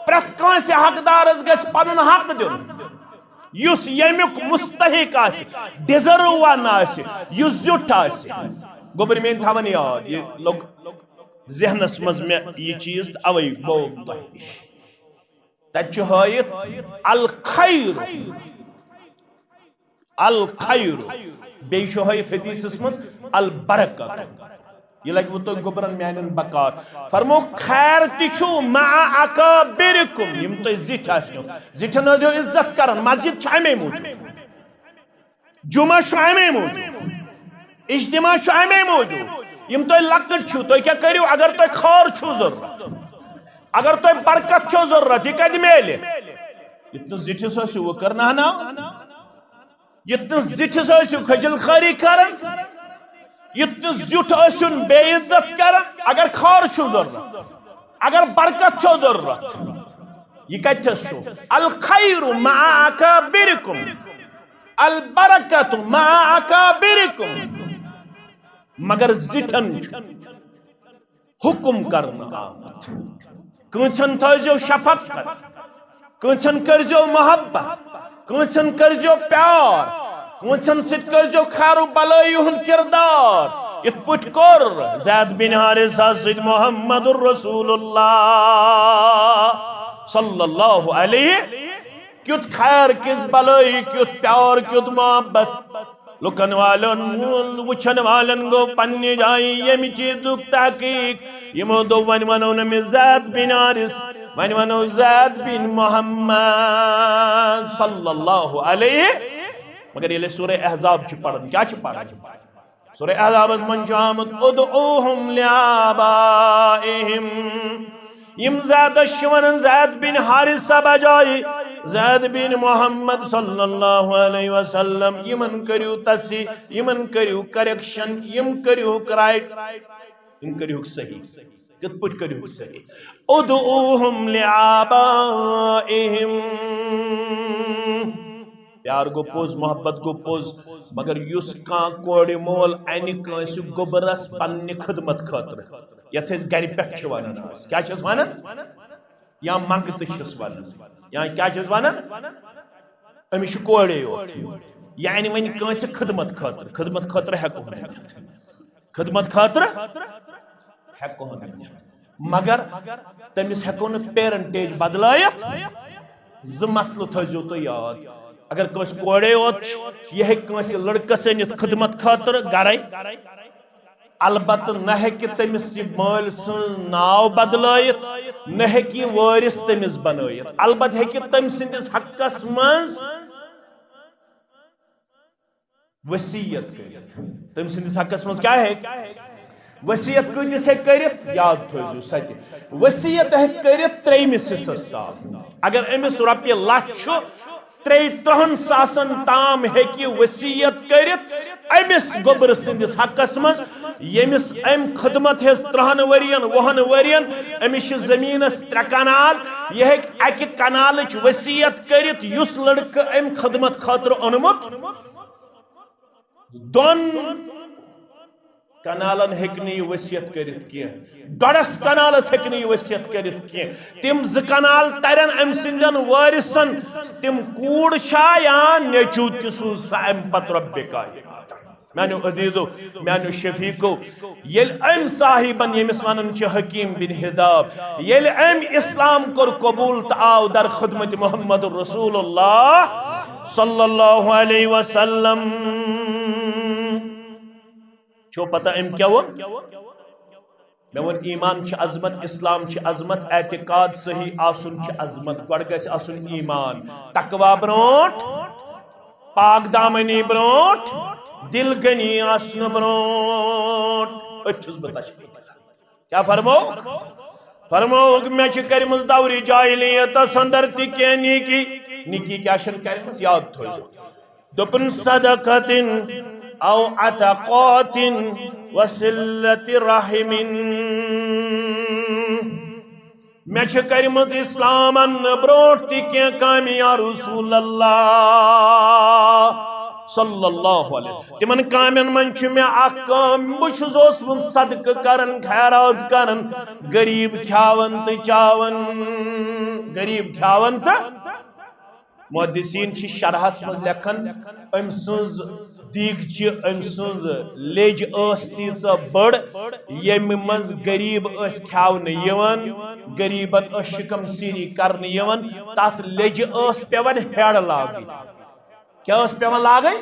پرٛٮ۪تھ کٲنٛسہِ حقدارس گژھِ پنُن حق دیُن، یُس ییٚمیُک مستحق آسہِ، deserve one آسہِ، یُس زیُٹھ آسہِ۔ گوٚبرۍ میٲنۍ تھاوان یاد، یہِ لوٚگ ذہنس منٛز مےٚ یہِ چیٖز، تہٕ اوے گوٚو تۄہہِ نِش۔ تتہِ چھُ ہٲیِتھ الخیر، الخیر۔ بیٚیہِ چھُ ہٲیِتھ حدیثس منٛز البرکت۔ یہِ لگہِ وۄنۍ تۄہہِ گوٚبرن میانٮ۪ن بکار۔ فرمو، خیر تہِ چھُ مع اکابرکم، یِم تۄہہِ زِٹھۍ آسنو۔ زِٹھٮ۪ن ٲسۍزیو عزت کران، مسجد چھِ امے موٗجوٗب۔ جمعہ چھُ امے موٗجوٗب، اجتماع چھُ امے موٗجوٗب۔ یِم تُہۍ لۄکٕٹۍ چھِو، تُہۍ کیٛاہ کٔرِو؟ اگر تۄہہِ خٲر چھُو ضروٗرت، اگر تۄہہِ برکت چھو ضروٗرت، یہِ کتہِ میلہِ؟ یُتھ نہٕ زِٹھِس ٲسِو وۄنۍ کرناوناوان، یُتھ نہٕ زِٹھِس ٲسِو خٔجِل خٲری کران، یُتھ نہٕ زیُٹھ ٲسِو بے عزت کران۔ اگر خٲر چھُو ضروٗرت، اگر برکت چھو ضروٗرت، یہِ کتہِ چھس چھُ؟ الخیر مع اکابرکم۔ البرکت مع اکابرکم، مگر زِٹھن چھُ حکم کرنہٕ آمُت۔ کٲنٛسن تھٲیزیو شفقت، کٲنٛسن کٔرزیو محبت، کٲنٛسن کٔرزیو پیار، کٲنٛسن سۭتۍ کٔرزیو خیر و بلٲیی ہُنٛد کردار۔ یِتھ پٲٹھۍ کوٚر زید بن حارثہ سۭتۍ محمد رسول اللہ صلی اللہ علیہ۔ کیُتھ خیر، کِژھ بلٲیی، کیُتھ پیار، کیُتھ محبت۔ لُکن والٮ۪ن، وٕچھن والٮ۪ن گوٚو پننہِ جایہِ ییٚمہِ چیٖزُک تحقیٖق۔ یِمو دوٚپ، وۄنۍ ونو نہٕ أمِس زید بن حارث، وۄنۍ ونو زید بن محمد صلی اللہ علیہ۔ مگر ییٚلہِ أسۍ سورہ احزاب چھِ پران، کیٛاہ چھِ پران؟ سورہ احزابس منٛز چھُ آمُت، "ادعوہم لآبائہم"۔ یِم زیدس چھِ ونان زید بن حارثہ بجایہِ زید بن محمد صلی اللہ علیہ وسلم۔ یِمن کٔرِو تصحیح، یِمن کٔرِو کریکشن، یِم کٔرِوکھ رائٹ، یِم کٔرِوکھ صحیح۔ کِتھ پٲٹھۍ کٔرِوکھ صحیح؟ "ادعوہم لآبائہم"۔ پیار گوٚو پوٚز، محبت گوٚو پوٚز، مگر یُس کانٛہہ کورِ مول انہِ کٲنٛسہِ گوٚبرس پننہِ خدمت خٲطرٕ، یتھ أسۍ گرِ پٮ۪ٹھ چھِ ونان، أسۍ کیٛاہ چھِس ونان؟ یا منٛگتہٕ چھِس ونان، یا کیٛاہ چھِس ونان؟ أمِس چھِ کورے یوت، یہِ انہِ وۄنۍ کٲنٛسہِ خدمت خٲطرٕ، خدمت خٲطرٕ ہٮ۪کو نہٕ أنِتھ۔ خدمت خٲطرٕ ہٮ۪کو نہٕ أنِتھ۔ مگر تٔمِس ہٮ۪کو نہٕ پیرنٹیج بدلٲیِتھ۔ زٕ مسلہٕ تھٲیزیو تُہۍ یاد۔ اگر کٲنٛسہِ کورے یوت چھِ، یہِ ہیٚکہِ کٲنٛسہِ لڑکس أنِتھ خدمت خٲطرٕ گرے۔ البتہٕ نہ ہیٚکہِ تٔمِس یہِ مٲلۍ سٕنٛز ناو بدلٲیِتھ، نہ ہیٚکہِ یہِ وٲرِث تٔمِس بنٲیِتھ۔ البتہٕ ہیٚکہِ تٔمۍ سٕنٛدِس حقس منٛز وصیت کٔرِتھ۔ تٔمۍ سٕنٛدِس حقس منٛز کیٛاہ ہیٚکہِ؟ وصیت کۭتِس ہیٚکہِ کٔرِتھ؟ یاد تھٲیزیو سۄ تہِ۔ وصیت ہیٚکہِ کٔرِتھ ترٛیٚیمِس حصس تام۔ اگر أمِس رۄپیہِ لچھ چھُ، ترٛیٚیہِ ترٕٛہن ساسن تام ہیٚکہِ وصیت کٔرِتھ أمِس گوٚبرٕ سٕنٛدِس حقس منٛز، ییٚمِس أمۍ خدمت ہیٚژ ترٕٛہن ؤرین، وُہن ؤرین، أمِس چھِ زٔمیٖنس ترٛےٚ کنال، یہِ ہیٚکہِ اکہِ کنالٕچ وصیت کٔرِتھ یُس لڑکہٕ أمۍ خدمت خٲطرٕ اوٚنمُت۔ دۄن کنالن ہیٚکہِ نہٕ یہِ وصیت کٔرِتھ کینٛہہ، ڈۄڈس کنالس ہیٚکہِ نہٕ یہِ وصیت کٔرِتھ کینٛہہ۔ تِم زٕ کنال ترن أمۍ سٕنٛدٮ۪ن وٲرثن، تِم کوٗر چھا یا نیٚچو تہِ سوٗز سا اَمہِ پتہٕ رۄبِ کائنات۔ میانیو عزیزو، میانیو شفیقو، ییٚلہِ أمۍ صاحبن، ییٚمِس ونان چھِ حکیم بن حزام، ییٚلہِ أمۍ اسلام کوٚر قبول تہٕ آو در خدمت محمد رسول اللہ صلی اللہ علیہ وسلم، چھو پتہ أمۍ کیٛاہ ووٚن؟ مےٚ ووٚن، ایمان چھِ عظمت، اسلام چھِ عظمت، اعتقاد صحیح آسُن چھِ عظمت۔ گۄڈٕ گژھِ آسُن ایمان، تقوی برونٛٹھ، پاک دامنی برونٛٹھ، دل غنی آسنہٕ برونٛٹھ۔ أتھۍ چھُس بہٕ تشریح۔ کیٛاہ فرمووُکھ؟ فرمووُکھ، مےٚ چھِ کٔرمٕژ دورِ جاہلیتس اندر تہِ کینٛہہ نیکی۔ نیکی کیٛاہ چھَن کٔرمٕژ؟ یاد تھٲیزیو۔ دوٚپُن، صدقة أو عتقات وصلة رحم۔ مےٚ چھِ کٔرمٕژ اسلام اننہٕ برونٛٹھ تہِ کینٛہہ کامہِ، یا رسول اللہ صلی اللہ علیہ۔ تِمن کامٮ۪ن منٛز چھُ مےٚ اکھ کٲم، بہٕ چھُس اوسمُت صدقہٕ کران، خیرات کران، غریب کھیاوان تہٕ چاوان، غریب کھیاوان تہٕ محدثین چھِ شرحس منٛز لیکھان، أمۍ سٕنٛز دیٖگچہِ، أمۍ سٕنٛز لیٚج ٲس تیٖژاہ بٔڑ، ییٚمہِ منٛز غریٖب ٲسۍ کھیاونہٕ یِوان، غریٖبن ٲس شِکم سیٖری کرنہٕ یِوان، تتھ لیٚجہِ ٲس پٮ۪وان ہیڑ لاگٕنۍ۔ کیٛاہ ٲس پٮ۪وان لاگٕنۍ؟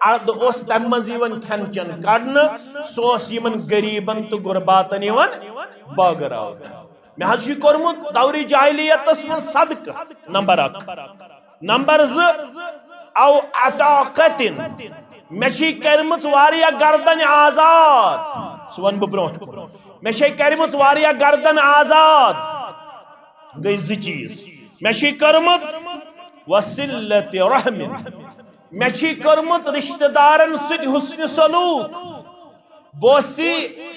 ادٕ اوس تمہِ منٛز یِوان کھٮ۪ن چٮ۪ن کڑنہٕ، سُہ اوس یِمن غریٖبن تہٕ غرباتن یِوان بٲگراونہٕ۔ مےٚ حظ چھُ کوٚرمُت دورِ جاہلیتس منٛز صدقہٕ، نمبر اکھ۔ نمبر زٕ، او عتاقتن، مےٚ چھِ کٔرمٕژ واریاہ گردن آزاد۔ سُہ وَنہٕ بہٕ برونٛٹھ کُن۔ مےٚ چھِ کٔرمٕژ واریاہ گردن آزاد۔ گٔے زٕ چیٖز۔ مےٚ چھِ کٔرمٕژ وصلت رحم، مےٚ چھِ کٔرمٕژ رشتہٕ دارن سۭتۍ حسن سلوک۔ بہٕ اوسُس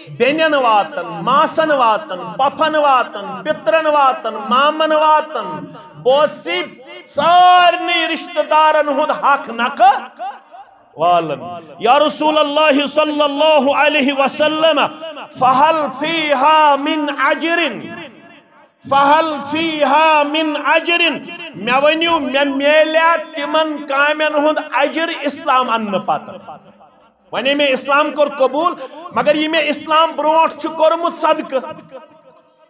بیٚنٮ۪ن واتان، ماسن واتان، پۄپھن واتان، پِترن واتان، مامن واتان۔ بہٕ اوسُس سارنٕے رشتہٕ دارن ہُنٛد حق نکھٕ والن۔ یا رسول اللہ صلی اللہ علیہ وسلم، فہل فیہا من اجر؟ فہل فیہا من اجر؟ مےٚ ؤنِو، مےٚ میلیا تِمن کامٮ۪ن ہُنٛد اجر اسلام اننہٕ پتہٕ؟ وۄنۍ مےٚ اسلام کوٚر قبول، مگر یہِ مےٚ اسلام برونٛٹھ چھُ کوٚرمُت صدقہٕ،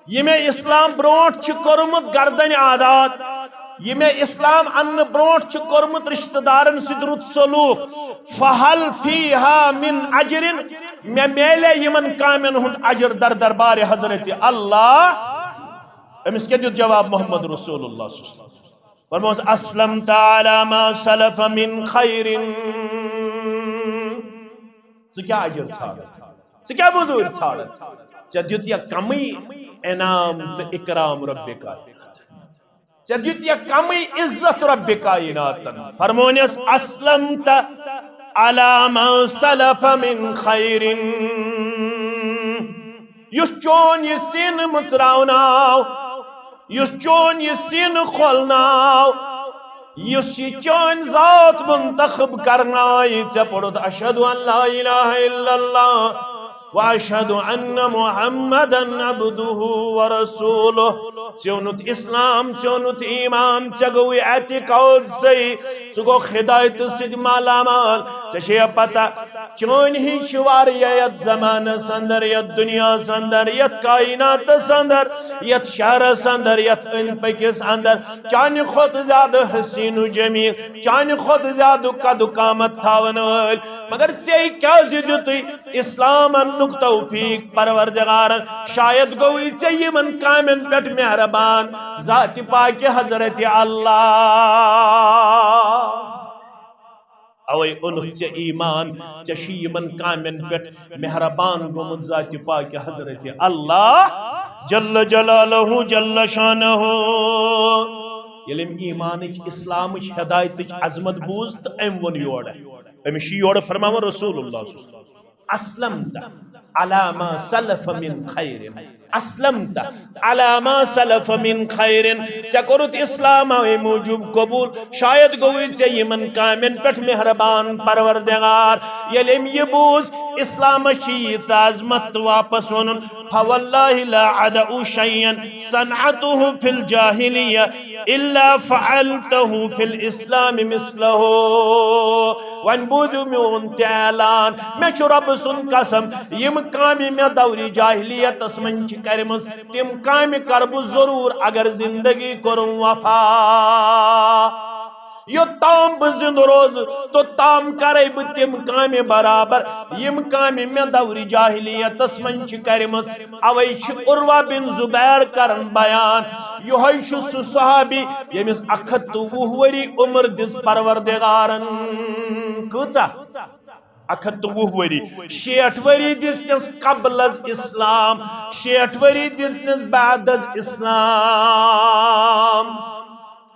یہِ مےٚ اسلام برونٛٹھ چھُ کوٚرمُت گردنہِ آزاد، یہِ مےٚ اسلام اننہٕ برونٛٹھ چھُ کوٚرمُت رشتہٕ دارن سۭتۍ رُت سلوک، فہل فیہا من اجر؟ مےٚ میلے یِمن کامٮ۪ن ہُنٛد اجر در دربارِ حضرت اللہ؟ أمِس کیٛاہ دیُت جواب محمد رسول اللہ صلی اللہ علیہ وسلم؟ فرموس، اسلمت علی ما سلف من خیر۔ ژٕ کیٛاہ اجر ژھانٛڈکھ؟ ژٕ کیٛاہ مٔزوٗرۍ ژھانٛڈکھ؟ ژےٚ دیُت یا کمٕے انعام تہٕ اکرام رب کائنات؟ ژےٚ دیُت یا کمٕے عزت رب کائناتن؟ فرمونس، اسلمت علی ما سلف من خیر۔ یُس چون یہِ سینہٕ مٕژراوناو، یُس چون یہِ سینہٕ کھولناو، یُس یہِ چٲنۍ ذات منتخب کرنایہِ، ژےٚ پوٚرُتھ، اشہد ان لا الہ الا اللہ و اشہد ان محمدا عبدہ و رسولہ۔ ژےٚ اوٚنُتھ اسلام، ژےٚ اوٚنُتھ ایمان، ژےٚ گوٚوُے اعتقاد صحیح، ژٕ گوٚکھ ہدایتہٕ سۭتۍ مالا مال۔ ژےٚ چھےٚ پتہ، چٲنۍ ہِنٛدۍ چھِ واریاہ یَتھ زمانَس اندر، یَتھ دُنیاہَس اندر، یَتھ کائناتَس اندر، یَتھ شہرَس اندر، یَتھ أنٛدۍ پٔکِس اندر، چانہِ کھۄتہٕ زیادٕ حسین و جمیل، چانہِ کھۄتہٕ زیادٕ قد و قامت تھاون وٲلۍ۔ مگر ژےٚ کیٛازِ دیُتُے اسلام اننُک توفیق پروردگارن؟ شاید گوٚوُے ژےٚ یِمن کامٮ۪ن پٮ۪ٹھ مہربان ذاتِ پاکہِ حضرت اللہ۔ اوے اوٚنُتھ ژےٚ ایمان، ژےٚ چھُ یِمن کامٮ۪ن پٮ۪ٹھ مہربان گوٚمُت ذاتِ پاکہِ حضرت اللہ جل جلالہ جل شانہ۔ ییٚلہِ أمۍ ایمانٕچ، اسلامٕچ، ہدایتٕچ عظمت بوٗز تہٕ أمۍ ووٚن یورٕ، أمِس چھُ یورٕ فرماوان رسول اللہ صلی اللہ علیہ وسلم، اسلمت علی ما سلف من خیر۔ اسلمت علی ما سلف من خیر۔ ژےٚ کوٚرُتھ اسلام اَوے موٗجوٗب قبوٗل، شاید گوٚوُے ژےٚ یِمن کامٮ۪ن پٮ۪ٹھ مہربان پروردگار۔ ییٚلہِ أمۍ یہِ بوٗز، اسلامس چھِ ییٖژاہ عظمت تہٕ واپس ووٚنُن، فواللہ لا ادع شیئا صنعته فی الجاہلیہ الا فعلته فی الاسلام مثلہ۔ وۄنۍ بوٗزِو میون تہِ اعلان، مےٚ چھُ رۄبہٕ سُنٛد قسم، یِم کامہِ مےٚ دورِ جاہلیتس منٛز چھِ کرِمٕژ، تِم کامہِ کرٕ بہٕ ضروٗر اگر زندگی کوٚرُم وفا۔ یوٚت تام بہٕ زِندٕ روزٕ، توٚت تام کرے بہٕ تِم کامہِ برابر، یِم کامہِ مےٚ دورِ جاہلیتس منٛز چھِ کرِمٕژ۔ اوے چھُ عروہ بن زبیر کران بیان، یِہوٚے چھُ سُہ صحابی ییٚمِس اکھ ہتھ تہٕ وُہ ؤری عمر دِژ پروردگارن۔ کۭژاہ؟ اکھ ہتھ تہٕ وُہ ؤری۔ شیٹھ ؤری دِژنس قبل از اسلام، شیٹھ ؤری دِژنس بعد از اسلام۔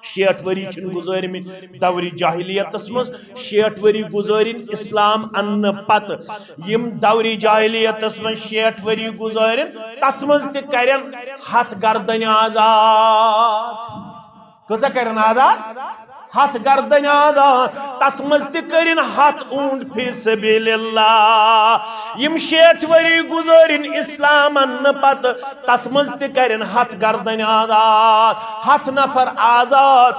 شیٹھ ؤری چھِنہٕ گُزٲرمٕتۍ دورِ جاہلیتس منٛز، شیٹھ ؤری گُزٲرِن اسلام اننہٕ پتہٕ۔ یِم دورِ جاہلیتس منٛز شیٹھ ؤری گُزٲرِن، تتھ منٛز تہِ کرن ہتھ گردنۍ آزاد۔ کۭژاہ کرن آزاد؟ ہتھ گردنۍ آزاد۔ تتھ منٛز تہِ کرن ہتھ اوٗنٹ فی سبیل اللہ۔ یِم شیٹھ ؤری گُزٲرِن اسلام اننہٕ پتہٕ، تتھ منٛز تہِ کرن ہتھ گردنۍ آزاد، ہتھ نفر آزاد،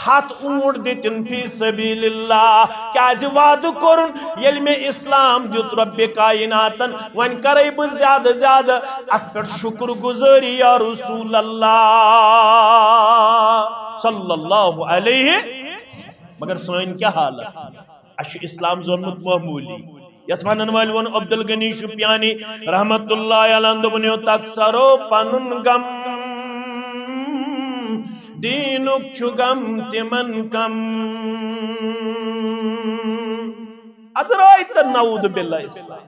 ہتھ اوٗنٹ دِتِن فی سبیل اللہ۔ کیازِ وعدٕ کوٚرُن، ییٚلہِ مےٚ اسلام دیُت رۄبِ کائناتن، وۄنۍ کرے بہٕ زیادٕ زیادٕ اتھ پٮ۪ٹھ شکر گزٲری یا رسول اللہ صلی اللہ علیہ۔ مگر سٲنۍ کیٛاہ حالت؟ اسہِ چھُ اسلام زونمُت معموٗلی۔ یتھ ونن وٲلۍ ووٚن عبدالغنی شُپیانی رحمت اللہ علیہ، دوٚپُن، یوٚت اکثرو پنُن غم، دیٖنُک چھُ غم تِمن کم۔ ادٕ رٲے تہٕ نعوذ باللہ اسلام۔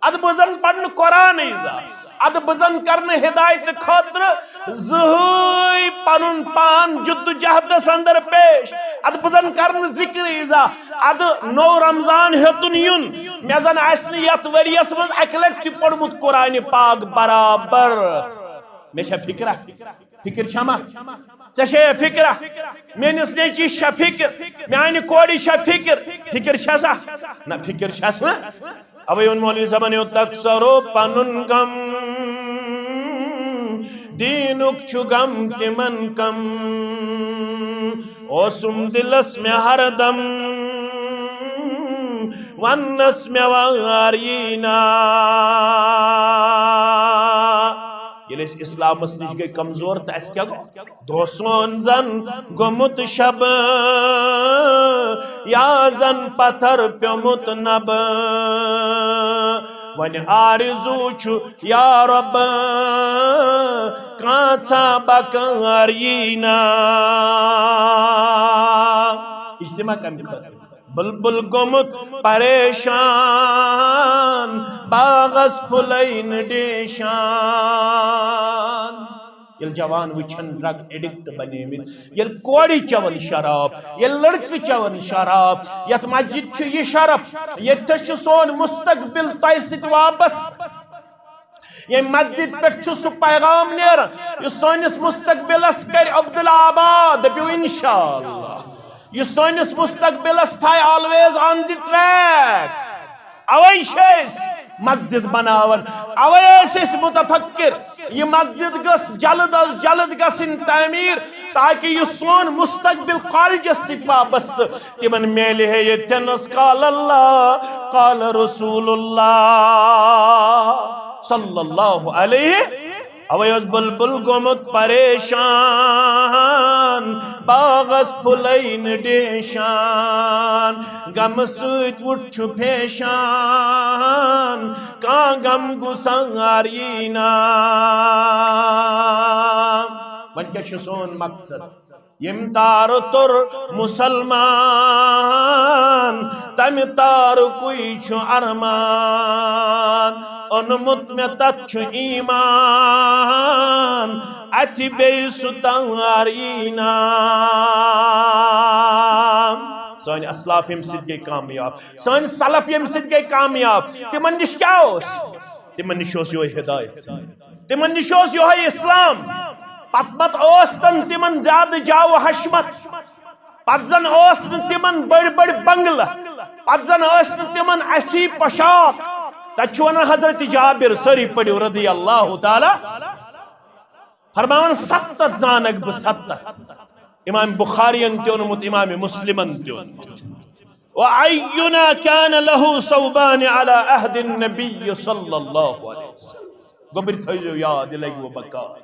ادٕ بہٕ زن پرنہٕ قرآنٕے زانٛہہ۔ ادٕ بہٕ زن کرنہٕ ہدایتہٕ خٲطرٕ زٕہٕے پنُن پان جدوجہدس اندر پیش۔ ادٕ بہٕ زن کرنہٕ ذکرٕے زانٛہہ۔ ادٕ نوٚو رمضان ہیوٚتُن یُن۔ مےٚ زن آسہِ نہٕ یتھ ؤرۍیس منٛز اکہِ لٹہِ تہِ پوٚرمُت قرآنِ پاک برابر۔ مےٚ چھا فکرا؟ فکر چھا ما؟ ژےٚ چھے فکرہ، میٲنِس نیٚچوِس چھےٚ فکر، میانہِ کورِ چھےٚ فکر۔ فکر چھےٚ سا؟ نہ، فکر چھس نہ۔ اوے ووٚن مولوی صٲبن یوت تک سرو پنُن غم، دینُک چھُ غم تِمن کم۔ اوسُم دِلس مےٚ ہردم، وننس مےٚ وار یی نا۔ ییٚلہِ أسۍ اسلامس نِش گٔے کمزور، تہٕ اَسہِ کیٛاہ گوٚو؟ دۄہ سون زن گوٚمُت شب، یا زن پتھر پیوٚمُت نب۔ وۄنۍ آرزو چھُ یا رب، کانٛژھا بکار یی نا۔ اجتماع کمہِ خٲطرٕ؟ بلبل گوٚمُت پریشان، باغس پھُلے نہٕ ڈیشان۔ ییٚلہِ جوان وٕچھن ڈرگ ایڈکٹ بنیمٕتۍ، ییٚلہِ کورِ چٮ۪ون شراب، ییٚلہِ لڑکہٕ چٮ۪ون شراب، یتھ مسجد چھُ یہِ شرف، ییٚتہِ چھُ سون مستقبل تۄہہِ سۭتۍ وابستہٕ۔ ییٚمہِ مسجد پٮ۪ٹھ چھُ سُہ پیغام نیران یُس سٲنِس مستقبلس کرِ عبدالآباد، دٔپِو انشاءاللہ۔ یُس سٲنِس مستقبلس تھایہِ always on the track۔ اوے چھِ أسۍ مسجد بناوان، اوے ٲسۍ أسۍ متفکر، یہِ مسجد گٔژھ جلد از جلد گژھٕنۍ تعمیٖر، تاکہ یُس سون مستقبل کالجس سۭتۍ وابستہٕ، تِمن میلہِ ہے ییٚتھٮ۪نس قال اللہ، قال رسول اللہ صلی اللہ علیہ۔ اوے اوس بلبل گوٚمُت پریشان، باغس پھُلے نہٕ ڈیشان، غمہٕ سۭتۍ وُٹھ چھُ پھیشان، کانٛہہ غم گُسار یی نا۔ وۄنۍ کیٛاہ چھُ سون مقصد؟ ییٚمۍ تارٕ توٚر مسلمان، تمہِ تارُکُے چھُ ارمان۔ اوٚنمُت مےٚ تتھ چھُ ایمان، اتھِ بیٚیہِ سُہ تار یی نا۔ سٲنۍ اسلاف ییٚمہِ سۭتۍ گٔے کامیاب، سٲنۍ سلف ییٚمہِ سۭتۍ گٔے کامیاب، تِمن نِش کیٛاہ اوس؟ تِمن نِش اوس یِہوٚے ہدایت۔ تِمن نِش اوس یِہوٚے اسلام۔ پتہٕ پتہٕ اوس تن تِمن زیادٕ جاو و حشمت۔ پتہٕ زن اوس نہٕ تِمن بٔڑۍ بٔڑۍ بنگلہٕ۔ پتہٕ زن ٲسۍ نہٕ تِمن اسی پوشاک۔ تتہِ چھُ ونان حضرت جابر، سٲری پٔرِو رضی اللہ تعالیٰ۔ فرماوان، ستتھ زانکھ بہٕ، ستتھ۔ امام بخارین تہِ اوٚنمُت، امام مسلمن تہِ اوٚنمُت۔ وأينا كان له ثوبان على عهد النبي صلى الله عليه وسلم۔ گوٚبرۍ تھٲیزیو یاد، یہِ لگہِ وۄنۍ بکار۔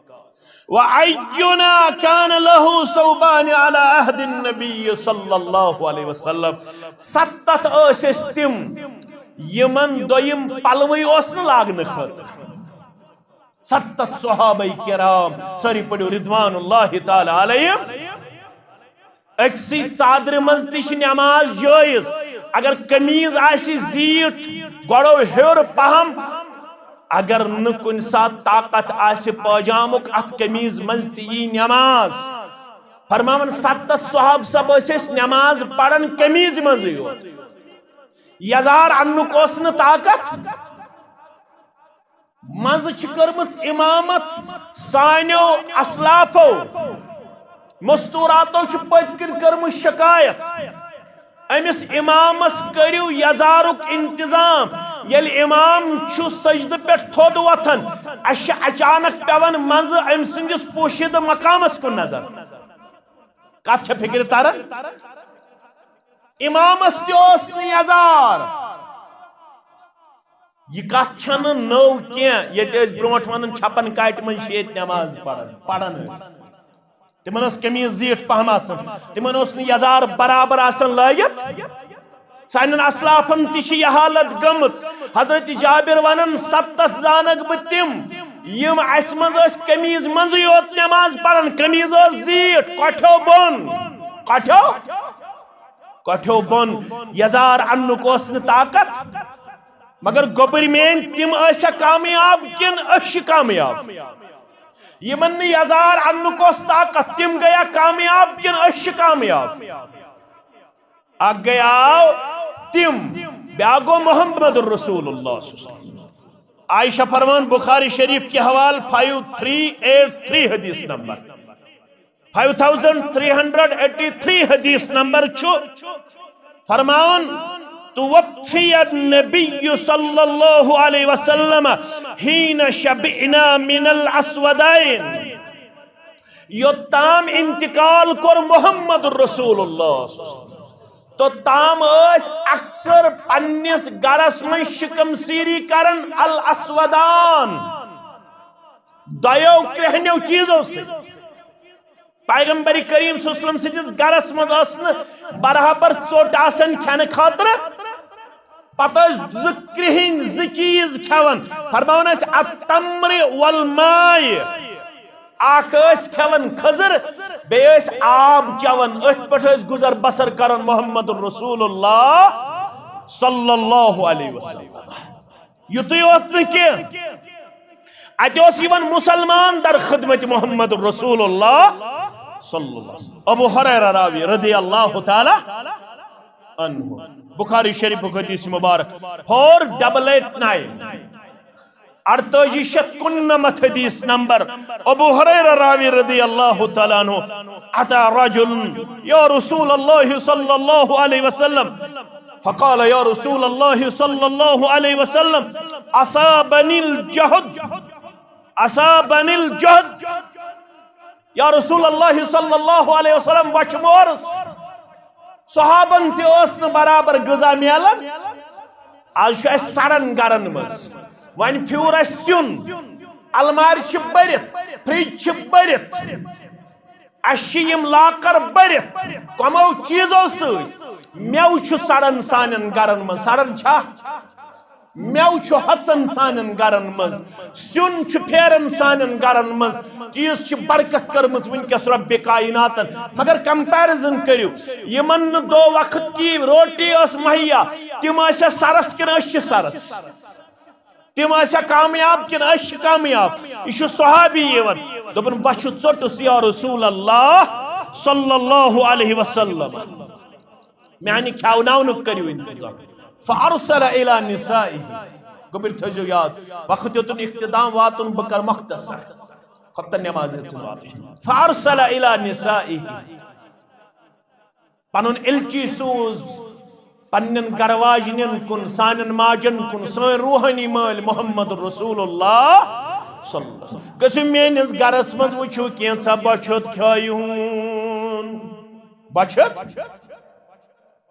وأينا كان له ثوبان على عهد النبي صلى الله عليه وسلم۔ ستتھ ٲسۍ أسۍ تِم، یِمن دوٚیِم پلوٕے اوس نہٕ لاگنہٕ خٲطرٕ۔ ستتھ صحابہ کرام، سٲری پٔرِو رضوان اللہ تعالیٰ علیہم۔ أکسٕے ژادرِ منٛز تہِ چھِ نماز جٲیز۔ اگر قمیٖض آسہِ زیٖٹھ، گۄڈو ہیوٚر پہم، اگر نہٕ کُنہِ ساتہٕ طاقت آسہِ پٲجامُک، اتھ قمیٖض منٛز تہِ یی نماز۔ فرماوان، ستتھ صحابہٕ سب ٲسۍ أسۍ نماز پران قمیٖض منٛزٕے یوت۔ یزار اننُک اوس نہٕ طاقت۔ منٛزٕ چھِ کٔرمٕژ امامت سانیو اسلافو، مستوراتو چھِ پٔتۍ کِنۍ کٔرمٕژ شکایت، أمِس امامس کٔرِو یزارُک انتظام۔ ییٚلہِ امام چھُ سجدٕ پٮ۪ٹھ تھوٚد وۄتھان، اسہِ چھِ اچانک پٮ۪وان منٛزٕ أمۍ سٕنٛدِس پوشیدٕ مقامس کُن نظر۔ کتھ چھےٚ فکرِ تران؟ امامس تہِ اوس نہٕ یزار۔ یہِ کتھ چھنہٕ نٔو کینٛہہ، ییٚتہِ ٲسۍ برونٛٹھ ونان چھپن کاٹہِ منٛز چھِ ییٚتہِ نماز پران، پران ٲسۍ۔ تِمن ٲس قمیٖض زیٖٹھ پہم آسان، تِمن اوس نہٕ یزار برابر آسان لٲگِتھ۔ سانٮ۪ن اسلافن تہِ چھِ یہِ حالت گٔمٕژ۔ حضرت جابر ونان، ستتھ زانکھ بہٕ تِم، یِم اسہِ منٛز ٲسۍ قمیٖض منٛزٕے یوت نماز پران، قمیٖض ٲس زیٖٹھ، کۄٹھیو بۄن، کۄٹھیو، کۄٹھیو بۄن، یزار اننُک اوس نہٕ طاقت۔ مگر گوٚبرۍ میٲنۍ، تِم ٲسیا کامیاب کِنہٕ أسۍ چھِ کامیاب؟ یِمن نہٕ یزار اننُک اوس طاقت، تِم گٔیا کامیاب کِنہٕ أسۍ چھِ کامیاب؟ اکھ گٔیاو تِم، بیاکھ گوٚو محمد رسول اللہ صلی اللہ علیہ وسلم۔ عائشہ فرمان، بخاری شریف کے حوال فائیو تھری ایٹ تھری حدیث number. Five thousand three hundred eighty three حدیث نمبر چھُ فرماوان، توفی النبی صلی اللہ علیہ وسلم حین شبعنا من الاسودین۔ یوٚتام انتقال کوٚر محمد رسول اللہ، توٚتام ٲسۍ اکثر پننِس گرس منٛز شکم سیری کران الاسودان، دۄیو کرٛہنیو چیٖزو سۭتۍ۔ پیغمبر کریم صلی اللہ علیہ وسلم سٕنٛدِس گرس منٛز ٲس نہٕ برابر ژوٚٹ آسان کھٮ۪نہٕ خٲطرٕ۔ پتہٕ ٲسۍ زٕ کرٛہِنۍ زٕ چیٖز کھٮ۪وان۔ فرماوان ٲسۍ التمر والماء۔ اکھ ٲسۍ کھٮ۪وان کھٔزٕر، بیٚیہِ ٲسۍ آب چٮ۪وان۔ أتھۍ پٮ۪ٹھ ٲسۍ گُزر بسر کران محمد رسول اللہ صلی اللہ علیہ وسلم۔ یُتُے یوت نہٕ کینٛہہ، اتہِ اوس یِوان مسلمان در خدمت محمد رسول اللہ صلی اللہ علیہ وسلم۔ ابو ہریرہ راوی رضی اللہ تعالی عنہ، بخاری شریف حدیث مبارک، فور ڈبل ایٹ نائن، اڑتٲجی شیٚتھ کُننمتھ حدیث نمبر۔ ابو ہریرہ راوی رضی اللہ تعالی عنہ، اتى رجل یا رسول اللہ صلی اللہ علیہ وسلم، فقال یا رسول اللہ صلی اللہ علیہ وسلم، اصابنی الجہد، اصابنی الجہد۔ یا رسول اللہ صلی اللہ علیہ وسلم، بۄچھِ مورُس۔ صحابن تہِ اوس نہٕ برابر غذا میلان۔ از چھُ اسہِ سڑان گرن منٛز، وۄنۍ پھیوٗر اسہِ سیُن، المارِ چھِ بٔرِتھ، فرج چھِ بٔرِتھ، اسہِ چھِ یِم لاکر بٔرِتھ کمو چیٖزو سۭتۍ، مٮ۪وٕ چھُ سڑان سانٮ۪ن گرن منٛز، سڑان چھا؟ مٮ۪وٕ چھُ ہۄژان سانٮ۪ن گرن منٛز، سیُن چھُ پھیران سانٮ۪ن گرن منٛز، تیٖژ چھِ برکت کٔرمٕژ وٕنکیٚس رۄبِ کائناتن۔ مگر کمپیرزن کٔرِو، یِمن نہٕ دو وقت کی روٹی ٲس مہیا، تِم ٲسیا سرس کِنہٕ أسۍ چھِ سرس؟ تِم ٲسیا کامیاب کِنہٕ أسۍ چھِ کامیاب؟ یہِ چھُ صحابی یِوان، دوٚپُن، بہٕ چھُ ژوٚٹُس یا رسول اللہ صلی اللہ علیہ وسلم۔ میانہِ کھیاوناونُک کٔرِو انتظام۔ فارسل الی نسائہ۔ گوٚبرۍ تھٲیزیو یاد، وقت یوتن اختتام واتُن، بہٕ کرٕ مختصر۔ خۄفتن نماز ہیٚژٕن واتٕنۍ۔ فارسل الی نسائہ۔ پنُن ایلچی سوٗز پننٮ۪ن گرواجنٮ۪ن کُن، سانٮ۪ن ماجن کُن، سٲنۍ روحٲنی مٲلۍ محمد رسول اللہ صلی اللہ علیہ وسلم۔ گٔژھِو میٲنِس گرس منٛز، وٕچھِو کینٛژھا بۄچھِ ہیوٚت کھیٲیہُن۔ بۄچھِ ہیوٚت؟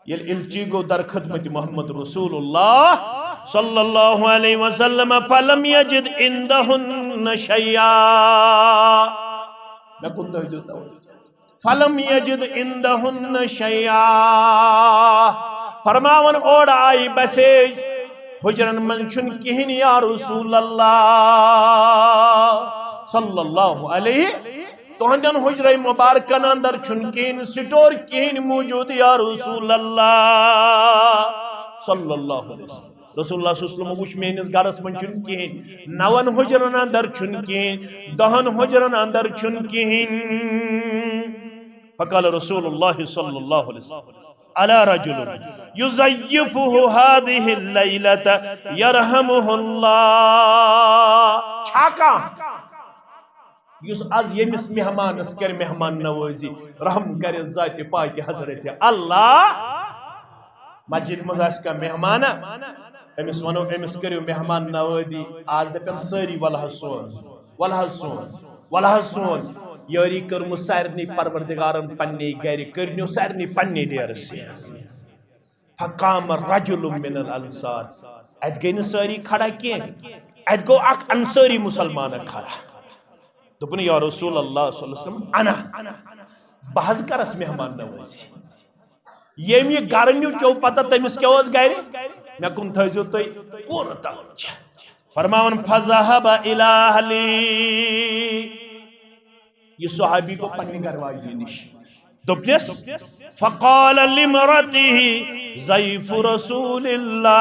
ییٚلہِ ایلچی گوٚو در خدمت محمد رسول اللہ صلی اللہ علیہ وسلم، فلم یجد عندہن شیئا۔ مےٚ کُن تھٲیزیو توجہ۔ فلم یجد عندہن شیئا۔ فرماوان اورٕ آیہِ مسیج، حجرن منٛز چھُنہٕ کِہیٖنۍ یا رسول اللہ صلی اللہ علیہ۔ تُہنٛدٮ۪ن حجرے مبارکن اندر چھُنہٕ کِہیٖنۍ، سٹور کِہیٖنۍ موجود یا رسول اللہ صلی اللہ علیہ وسلم۔ رسول اللہ صلی اللہ علیہ وسلم وُچھ میٲنِس گرس منٛز چھُنہٕ کِہیٖنۍ، نون حجرن اندر چھُنہٕ کِہیٖنۍ، دہن حجرن اندر چھُنہٕ کِہیٖنۍ۔ فقال رسول اللہ صلی اللہ علیہ وسلم، الا رجل یضیفہ هذه الليلة يرحمه الله۔ چھا کانٛہہ یُس از ییٚمِس مہمانس کرِ مہمان نوٲزی، رحم کرِ ذاتِ پاکِ حضرت اللہ۔ مسجد منٛز آسہِ کانٛہہ مہمانہ، أمِس ونو، أمِس کٔرِو مہمان نوٲزی۔ آز دپن سٲری، "ولہٕ حظ سون، ولہٕ حظ سون، ولہٕ حظ سون۔" یٲری کٔرمٕژ سارنٕے پروردگارن پننہِ گرِ، کٔرنیو سارنٕے پننہِ ڈیرٕ سۭتۍ۔ فقام رجل من الانصار۔ اتہِ گٔے نہٕ سٲری کھڑا کینٛہہ، اتہِ گوٚو اکھ انصٲری مسلمان کھڑا۔ دوٚپُن، یا رسول اللہ صلی اللہ علیہ وسلم، انا، بہٕ حظ کرس مہمان نوٲزی۔ ییٚمۍ یہِ گرٕ نیوٗ، چیوٚو پتہ تٔمِس کیٛاہ اوس گرِ؟ مےٚ کُن تھٲیزیو تُہۍ پوٗرٕ توجہ۔ فرماوان، فذهب الی اہلی۔ یہِ صحابی گوٚو پننہِ گرٕ واجنہِ نِش۔ دوٚپنس، فقال لامرأته ضیف رسول اللہ۔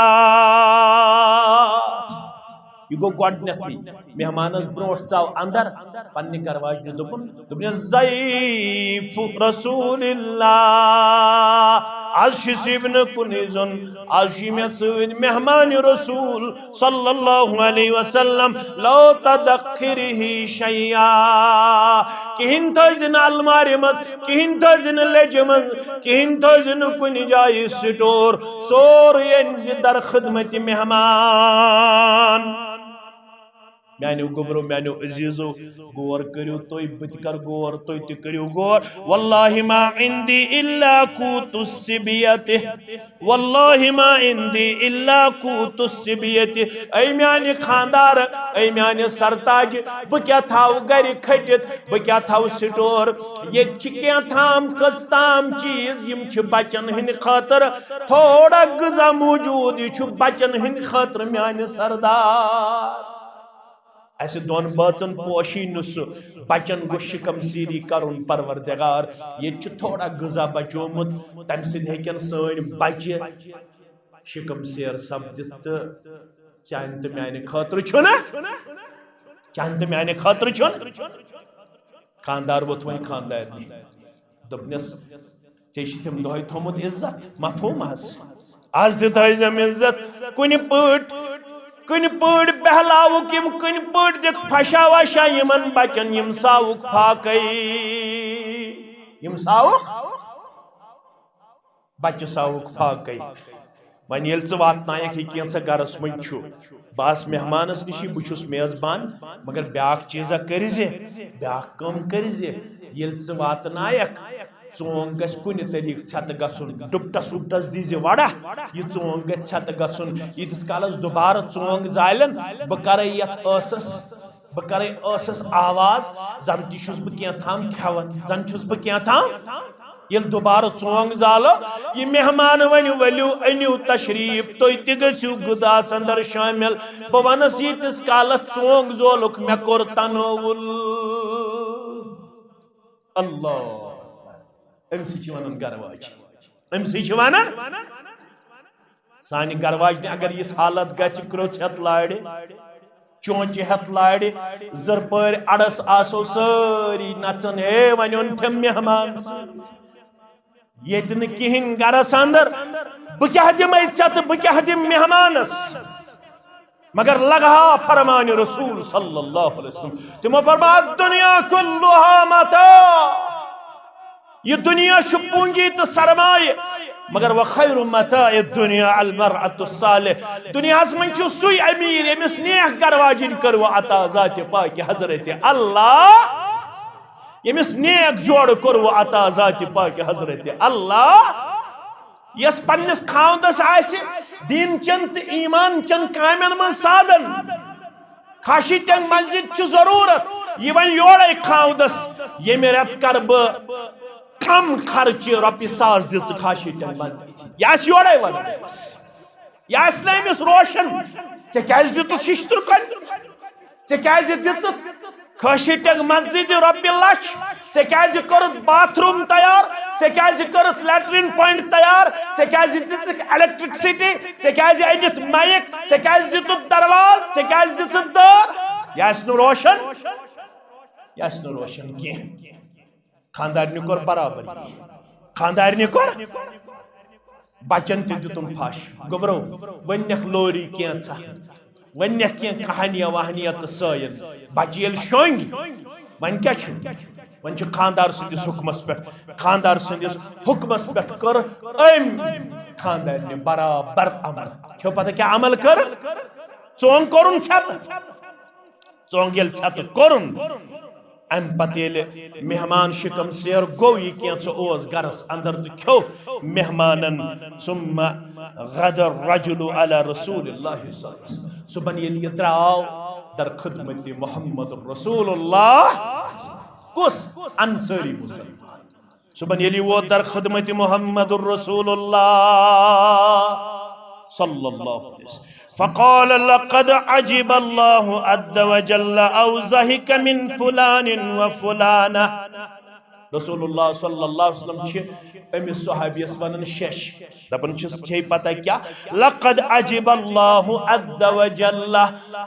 یہِ گوٚو گۄڈٕنیتھٕے۔ مہمانس برونٛٹھ ژاو اندر، پننہِ گرٕ واجنہِ دوٚپُن، دوٚپنس، "ضیف رسول اللہ، از چھُس یہِ نہٕ کُنُے زوٚن، از چھُ مےٚ سۭتۍ مہمان رسول صلی اللہ علیہ وسلم، لو تدخرہ شیئا، کِہیٖنۍ تھٲیزِ نہٕ المارِ منٛز، کِہیٖنۍ تھٲیزِ نہٕ لیٚجہِ منٛز، کِہیٖنۍ تھٲیزِ نہٕ کُنہِ جایہِ سٹور، سورُے أنۍ زِ در خدمت مہمان۔" میانیو گوٚبرو، میانیو عزیزو، غور کٔرِو تُہۍ، بہٕ تہِ کر غور، تُہۍ تہِ کٔرِو غور۔ واللہ ما عندی الا قوت الصبیتہ، واللہ ما عندی الا قوت الصبیتہ۔ اے میانہِ خاندار، اے میانہِ سرتاج، بہٕ کیٛاہ تھاوٕ گرِ کھٔٹِتھ، بہٕ کیٛاہ تھاوٕ سٹور؟ ییٚتہِ چھِ کینٛہہ تام قٕسطام چیٖز، یِم چھِ بچن ہٕنٛدِ خٲطرٕ تھوڑا غذا موجود، یہِ چھُ بچن ہٕنٛدِ خٲطرٕ میانہِ سردار۔ اسہِ دۄن بٲژن پوشی نہٕ سُہ، بچن گوٚو شکم سیری کرُن پروردگار۔ ییٚتہِ چھُ تھوڑا غذا بچومُت، تمہِ سۭتۍ ہیٚکن سٲنۍ بچہِ شکم سیر سپدِتھ۔ تہٕ چانہِ تہٕ میانہِ خٲطرٕ چھُنہ، چانہِ تہٕ میانہِ خٲطرٕ چھُنہ۔ خاندار ووٚتھ وۄنۍ خاندارنہِ، دوٚپنس، "ژےٚ چھِ تِم دۄہے تھوٚمُت عزت، مفہوم حظ؟ از تہِ تھٲیزٮ۪م عزت، کُنہِ پٲٹھۍ، کُنہِ پٲٹھۍ بہلاوُکھ یِم، کُنہِ پٲٹھۍ دِکھ پھشا وشا یِمن بچن، یِم ساوُکھ فاقے، یِم ساوُکھ، بچہِ ساوُکھ فاقے۔" وۄنۍ ییٚلہِ ژٕ واتنایکھ یہِ کینٛژھا گرس منٛز چھُ، بہٕ آس مہمانس نِشی، بہٕ چھُس میزبان، مگر بیٛاکھ چیٖزا کٔرۍ زِ، بیٛاکھ کٲم کٔرۍ زِ، ییٚلہِ ژٕ واتنایکھ، ژونگ گژھِ کُنہِ طریٖقہٕ ژھٮ۪تہٕ گژھُن، ڈُپٹس وُپٹس دیٖزِ وڑا، یہِ ژونگ گژھِ ژھٮ۪تہٕ گژھُن۔ ییٖتِس کالس دُبارٕ ژونگ زالن، بہٕ کرے یتھ ٲسس، بہٕ کرے ٲسس آواز، زن تہِ چھُس بہٕ کینٛہہ تام کھٮ۪وان، زن چھُس بہٕ کینٛہہ تام۔ ییٚلہِ دُبارٕ ژونگ زالو، یہِ مہمان ونہِ، "ؤلِو، أنِو تشریٖف، تُہۍ تہِ گٔژھِو غذاہس اندر شٲمِل۔" بہٕ ونس، ییٖتِس کالس ژونگ زولُکھ، مےٚ کوٚر تناوُل۔ اللہ اکبر۔ أمۍ سٕے چھِ وَنان گَرٕ واجہِ۔ أمۍ سٕے چھِ وَنان۔ سانہِ گَرٕ واجنہِ اگر یِژھ حالت گژھِ، کرٛوٚژھ ہٮ۪تھ لارِ، چونچہِ ہٮ۪تھ لارِ، زٕرپٲرۍ اَڑَس آسو سٲری نَژان، "ہے، وۄنۍ اوٚن تھم مہمان سۭتۍ۔ ییٚتہِ نہٕ کِہیٖنۍ گَرَس اَندَر، بہٕ کیٛاہ دِمَے ژےٚ تہٕ بہٕ کیٛاہ دِمہٕ مہمانَس؟" مگر لگہا فرمان رسول صلی اللہ علیہ وسلم۔ تِمو فرمایا، "دنیا کلہا متاع۔" یہِ دُنیا چھُ پوٗنٛجی تہٕ سرمایہِ، مگر "وخیر متاع الدنیا المرأة الصالح۔" دُنیاہَس منٛز چھُ سُے أمیٖر، ییٚمِس نیک گرواجِنۍ کٔروٕ عطا ذاتِ پاکہِ حضرت اللہ، ییٚمِس نیک جوڑٕ کوٚروٕ عطا ذاتِ پاکہِ حضرت اللہ۔ یس پننس خاوندس آسہِ دین چن تہٕ ایمان چن کامن منٛز سادن، خاشی ٹنگ مسجد چھُ ضرورت۔ یہِ وۄنۍ یورے خاوندس، ییٚمہِ رٮ۪تہٕ کرٕ بہٕ کم خرچہِ رۄپیہِ ساس دِژٕ خاشی ٹنگ مسجد۔ یہِ آسہِ یورے ونان أمِس۔ یہِ آسہِ نہٕ أمِس روشن، "ژےٚ کیازِ دیُتُتھ ششتُر کۄنہِ؟ ژےٚ کیازِ دِژٕتھ خٲشی ٹنگ مسجد رۄپیہِ لچھ؟ ژےٚ کیازِ کٔرٕتھ باتھ روم تیار؟ ژےٚ کیازِ کٔرٕتھ لیٹرین پوینٹ تیار؟ ژےٚ کیازِ دِژٕکھ الیکٹریکسٹی؟ ژےٚ کیازِ أنِتھ مایک؟ ژےٚ کیازِ دِتُتھ دروازٕ؟ ژےٚ کیازِ دِژٕتھ دٲر؟" یہِ آسہِ نہٕ روشن، یہِ آسہِ نہٕ روشن کینٛہہ۔ خاندارنہِ کوٚر برابر یی۔ خاندارنہِ کوٚر، بچن تہِ دیُتُن پھش۔ گوٚبرو، وۄنۍ نِکھ لوری کینٛژھا، وۄنۍ نِکھ کینٛہہ کہانیہ وہانیہ تہٕ سٲیِن۔ بچہِ ییٚلہِ شۄنٛگۍ، وۄنۍ کیٛاہ چھُ؟ وۄنۍ چھُ خاندار سٕنٛدِس حُکمس پٮ۪ٹھ، خاندار سٕنٛدِس حُکمس پٮ۪ٹھ کٔر أمۍ خاندارنہِ برابر عمل۔ چھو پتہ کیٛاہ عمل کٔر؟ ژوٚنٛگ کوٚرُن ژھٮ۪تہٕ۔ ژوٚنٛگ ییٚلہِ ژھٮ۪تہٕ کوٚرُن، اَمہِ پتہٕ ییٚلہِ مہمان شِکم سیر گوٚو، یہِ کینٛژھا اوس گرس اندر تہٕ کھیوٚو مہمانن، ثم غدا الرجل علی رسول اللہ صلی اللہ علیہ وسلم۔ صبحن ییٚلہِ یہِ درٛاو در خدمت محمد رسول اللہ، کُس؟ انصاری مسلمان۔ صبحن ییٚلہِ ووت در خدمت محمد رسول اللہ صلی اللہ علیہ وسلم، فقال: "لقد عجب الله عز وجل أو ضحك من فلان وفلانة." رسول اللہ صلی اللہ علیہ وسلم چھِ أمِس صحابیَس وَنان شیٚش۔ دَپان چھِس، چھے پتہ کیٛاہ؟ لقد عجب اللہ عز وجل۔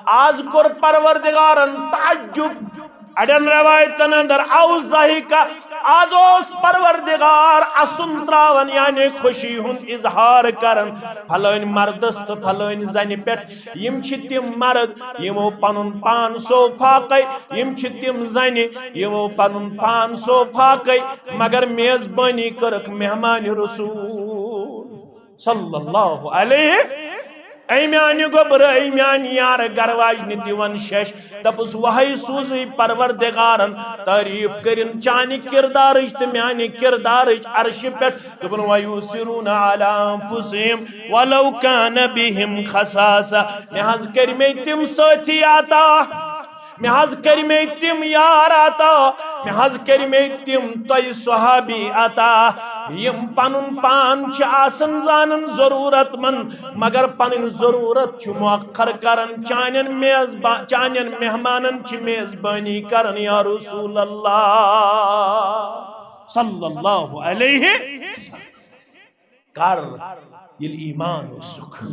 آز کوٚر پروردگارن تعجب۔ اڑٮ۪ن روایتن اندر او ضحکہ، آز اوس پروردگار اسُن تراوان، یعنی خوشی ہُنٛد اظہار کران۔ پھلٲنۍ مردس تہٕ پھلٲنۍ زنہِ پٮ۪ٹھ، یِم چھِ تِم مرد یِمو پنُن پان سوفاقے، یِم چھِ تِم زنہِ یِمو پنُن پان سوفاقے، مگر میزبٲنی کٔرٕکھ مہمان رسول صلی اللہ علیہ۔ اے میانہِ گوٚبرٕ، اے میانہِ یارٕ، گرٕ واجنہِ تہِ وَن شیٚش۔ دَپُس، وہے سوٗزٕے پروردگارن تعریف کٔرِن چانہِ کردارٕچ تہٕ میانہِ کردارٕچ عرشہِ پٮ۪ٹھ۔ دوٚپُن، وَیُؤثِرُونَ عَلیٰ أَنفُسِهِمْ وَلَوْ كَانَ بِهِمْ خَصَاصَةٌ۔ مےٚ حظ کٔرۍ مے تِم سٲتھی عطا، مےٚ حظ کٔرۍ مے تِم یار عطا، مےٚ حظ کٔرۍ مے تِم تۄہہِ صحابی عطا، یِم پنُن پان چھِ آسان زانان ضروٗرت مند، مگر پنٕنۍ ضروٗرت چھِ مؤخر کران چانٮ۪ن میزبان، چانٮ۪ن مہمانن چھِ میزبٲنی کران یا رسول اللہ صلی اللہ علیہ وسلم۔ کر ییٚلہِ ایمان اوسُکھ،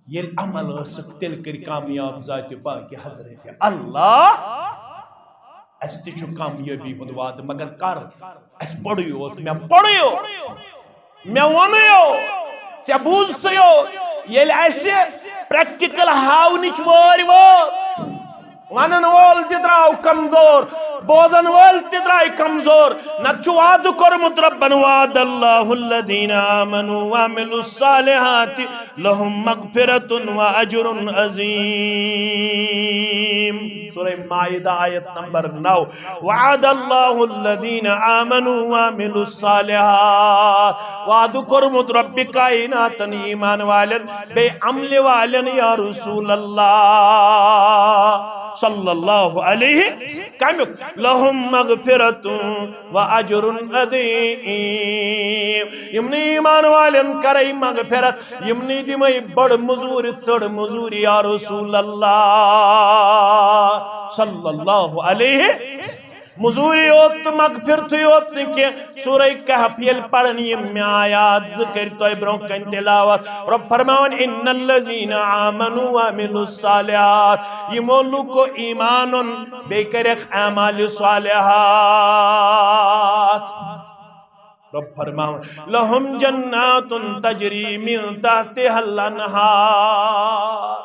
ییٚلہِ عمل ٲسٕکھ، تیٚلہِ کٔرۍ کامیاب ذاتِ پاکہِ حضرت اللہ۔ اَسہِ تہِ چھُ کامیٲبی ہُنٛد وعدٕ، مگر کر؟ اَسہِ پوٚرُے یوت، مےٚ پوٚرُے یوت، مےٚ ووٚنُے یوت، ژےٚ بوٗزتھٕے یوت۔ ییٚلہِ اَسہِ پریکٹیکل ہاونٕچ وٲرۍ وٲژ، ونن وول تہِ درٛاو کمزور، بوزن وٲلۍ تہِ درٛاے کمزور۔ نتہٕ چھُ وعدٕ کوٚرمُت رۄبن، وعد اللہ الذین آمنوا وعملوا الصالحات لهم مغفرة وأجر عظيم۔ سورہ مائدہ، آیت نمبر نو۔ وعد اللہ الذین آمنوا وعملوا الصالحات۔ وعدٕ کوٚرمُت رۄبِ کائناتن ایمان والٮ۪ن بیٚیہِ عملہِ والٮ۪ن یا رسول اللہ صلی اللہ علیہ وسلم۔ کمیُک؟ لهم مغفرة وأجر عظيم۔ یِمنٕے ایمان والٮ۪ن کرے مغفرت، یِمنٕے دِمے بٔڑ مٔزوٗرِ، ژٔڑ مٔزوٗرِ یا رسول اللہ صلی اللہ علیہ وسلم۔ مٔزوٗرِ یوت تہٕ مغفرتھٕے یوت نہٕ کینٛہہ، سورہ کہف ییٚلہِ پرن یِم مےٚ آیات زٕ کٔرۍ تۄہہِ برونٛہہ کنہِ تلاوت، رۄب فرماوان، ان الذین آمنوا وعملوا الصالحات، یِمو لوٗکو ایمان اوٚن، بیٚیہِ کٔرِکھ اعمال صالحات۔ رۄب فرماوان، لهم جنات تجری من تحتها الانہار۔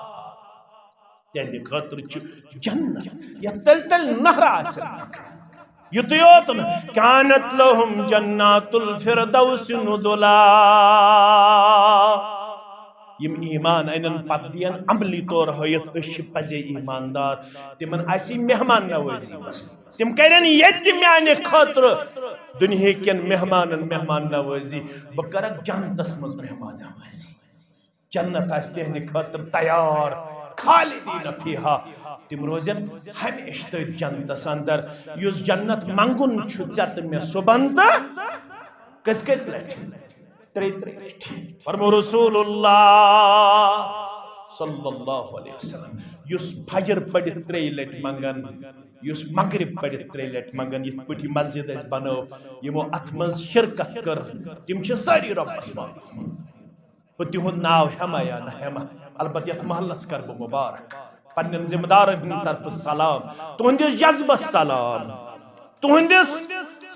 تہنٛدِ خٲطرٕ چھُ جنت، یتھ تٔلۍ تٔلۍ نہرٕ آسن۔ یُتُے یوت نہٕ، کانت لهم جنات الفردوس نزلا۔ یِم ایمان انن پتہٕ دِین عملی طور ہٲیِتھ، أسۍ چھِ پزے ایماندار۔ تِمن آسہِ مہمان نوٲزی منٛز۔ تِم کرن ییٚتہِ میانہِ خٲطرٕ دُنہیکٮ۪ن مہمانن مہمان نوٲزی۔ بہٕ کرکھ جنتس منٛز مہمان نوٲزی۔ جنت آسہِ تِہنٛدِ خٲطرٕ تیار، خالدین فیہا۔ تِم روزن ہمیشہٕ تٔتھۍ جنتس اندر۔ یُس جنت منٛگُن چھُ ژےٚ تہٕ مےٚ صبحن تہٕ کٔژِ کٔژِ لٹہِ؟ ترٛیٚیہِ ترٛیٚیہِ لٹہِ۔ فرمو رسول اللہ صلی اللہ علیہ وسلم، یُس فجر پٔرِتھ ترٛیٚیہِ لٹہِ منٛگن، یُس مغرب پٔرِتھ ترٛیٚیہِ لٹہِ منٛگن، یِتھ پٲٹھۍ یہِ مسجد اَسہِ بنٲو، یِمو اتھ منٛز شرکت کٔر، تِم چھِ سٲری رۄبس منٛگان۔ بہٕ تِہُنٛد ناو ہٮ۪مہ یا نہ ہٮ۪مہ، البتہ یتھ محلس کرٕ بہٕ مبارک۔ پننٮ۪ن ذمہٕ دارن ہٕنٛدِ طرفہٕ سلام، تُہنٛدِس جذبس سلام، تُہنٛدِس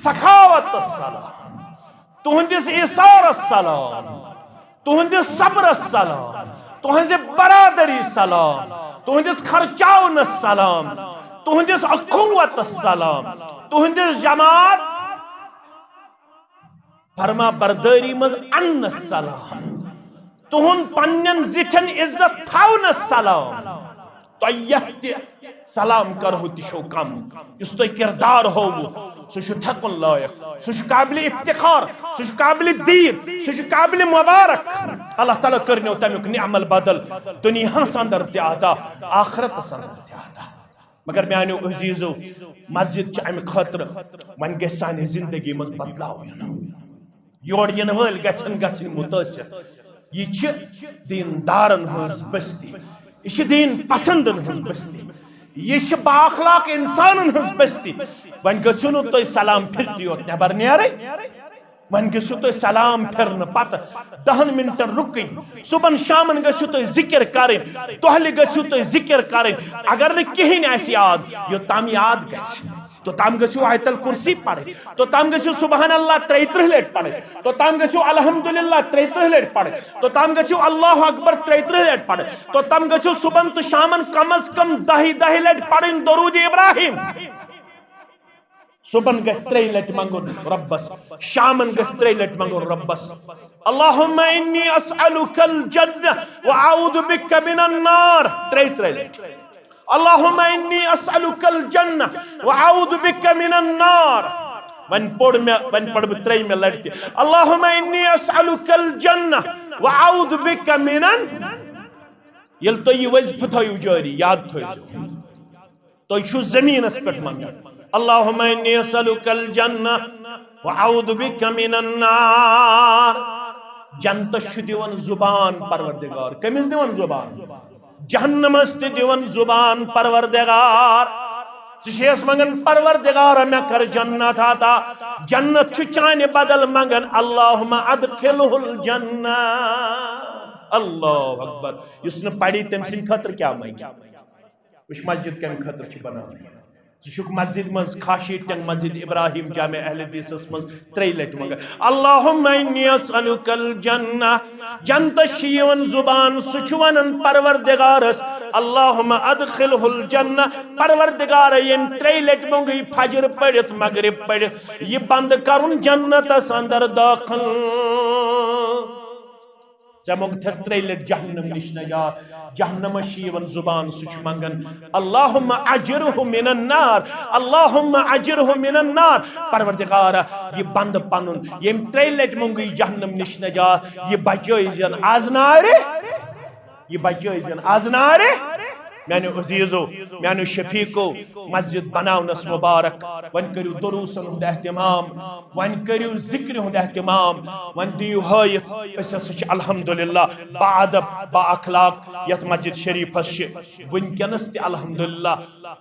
سخاوتس سلام، تُہنٛدِس ایثارس سلام، تُہنٛدِس صبرس سلام، تُہنٛزِ برادری سلام، تُہنٛدِس خرچاونس سلام، تُہنٛدِس اخوتس سلام، تُہنٛدِس جماعت فرما بردٲری منٛز اننس سلام، تُہُنٛد پننٮ۪ن زِٹھٮ۪ن عزت تھاونس سلام۔ تۄہہِ یتھ تہِ سلام کرہو تہِ چھو کم۔ یُس تۄہہِ کردار ہووُ، سُہ چھُ تھکُن لایق، سُہ چھُ قابل افتخار، سُہ چھُ قابل دید، سُہ چھُ قابل مبارک۔ اللہ تعالیٰ کٔرنو تمیُک نعم البدل دُنیاہس اندر تہِ عطا، آخرتس اندر تہِ عطا۔ مگر میانیو عزیزو، مسجد چھِ امہِ خٲطرٕ، وۄنۍ گژھِ سانہِ زندگی منٛز بدلاو یُن۔ یور یِنہٕ وٲلۍ گژھن گژھٕنۍ مُتٲثر۔ یہِ چھِ دیٖندارن ہٕنٛز بستی، یہِ چھِ دیٖن پسندن ہٕنٛز بستی۔ یہِ چھِ بااخلاق انسانن ہٕنٛز بستی۔ وۄنۍ گٔژھِو نہٕ تُہۍ سلام پھِرتھٕے یوت نٮ۪بر نیرٕنۍ، وۄنۍ گٔژھِو تُہۍ سلام پھِرنہٕ پتہٕ دہن منٹن رُکٕنۍ۔ صبحن شامن گٔژھِو تُہۍ ذِکِر کرٕنۍ، دۄہلہِ گٔژھِو تُہۍ ذِکِر کرٕنۍ۔ اگر نہٕ کِہیٖنۍ آسہِ یاد، یوٚتام یاد گژھِ، توٚتام گٔژھِو آیت الکرسی پرٕنۍ، توٚتام گٔژھِو سبحان اللہ ترٛیہِ ترٕٛہ لٹہِ پرٕنۍ، توٚتام گٔژھِو الحمدللہ ترٛیہِ ترٕٛہ لٹہِ پرٕنۍ، توٚتام گٔژھِو اللہ اکبر ترٛیہِ ترٕٛہ لٹہِ پرٕنۍ، توٚتام گٔژھِو صبحن تہٕ شامن کم از کم دہہِ دہہِ لٹہِ پرٕنۍ درود ابراہیم۔ صبحن گژھِ ترٛیٚیہِ لٹہِ منگُن رۄبس، شامن گژھِ ترٛیٚیہِ لٹہِ منگُن رۄبس۔ اللہم انی اسألک الجنہ و اعوذ بک من النار، ترٛیٚیہِ ترٛیٚیہِ لٹہِ۔ اللہم انی اسألک الجنہ و اعوذ بک من النار۔ وۄنۍ پوٚر مےٚ، وۄنۍ پرٕ بہٕ ترٛیٚیِمہِ لٹہِ تہِ۔ اللہم انی اسألک الجنہ و اعوذ بک من الن-، ییٚلہِ تُہۍ یہِ وظیفہٕ تھٲیِو جٲری، یاد تھٲیِو۔ تُہۍ چھِو زٔمیٖنَس پٮ۪ٹھ منٛگان، اللہم انی اسألک الجنہ و اعوذ بک من النار۔ جنتس چھُ دِوان زُبان پروردگار۔ کٔمِس دِوان زُبان؟ جہنمس تہِ دِوان زُبان پروردگار۔ ژٕ چھیٚس منٛگان، پروردگار، مےٚ کر جنت عطا۔ جنت چھُ چانہِ بدل منٛگان، اللہم ادخلہ الجنہ۔ اللہ اکبر۔ یُس نہٕ پرِ، تٔمۍ سٕنٛدِ خٲطرٕ کیٛاہ منٛگہِ؟ وٕچھ، مسجد کمہِ خٲطرٕ چھِ بناونہٕ یِوان؟ ژٕ چھُکھ مسجد منٛز، خاشی ٹنگ مسجد ابراہیم جامع اہل حدیثس منٛز ترٛیٚیہِ لٹہِ منٛگان، اللہم انی اسألک الجنہ۔ جنتس چھِ یِوان زُبان، سُہ چھُ ونان پروردگارس، اللہم ادخلہ الجنہ۔ پروردگار، ییٚمۍ ترٛیٚیہِ لٹہِ منٛگٕے فجر پٔرِتھ، مغرب پٔرِتھ، یہِ بنٛد کرُن جنتس اندر دٲخل۔ ژےٚ منٛگتھس ترٛیٚیہِ لٹہِ جہنم نِش نجات۔ جہنمس چھِ یِوان زُبان، سُہ چھُ منٛگان، اللہم اجرہ من النار، اللہم اجرہ من النار۔ پروردگارا، یہِ بندٕ پنُن، ییٚمۍ ترٛیٚیہِ لٹہِ منٛگٕے جہنم نِش نجات، یہِ بچٲیزٮ۪ن از نارِ، یہِ بچٲیزٮ۪ن از نارِ۔ میانیو عزیزو، میانیو شفیقو، مسجد بناونس مبارک۔ وۄنۍ کٔرِو دروسن ہُنٛد اہتمام، وۄنۍ کٔرِو ذِکرِ ہُنٛد اہتمام، وۄنۍ دِیِو ہٲیِتھ۔ أسۍ ہسا چھِ الحمدللہ با ادب، با اخلاق یتھ مسجد شریفس چھِ وٕنکیٚنس تہِ الحمدللہ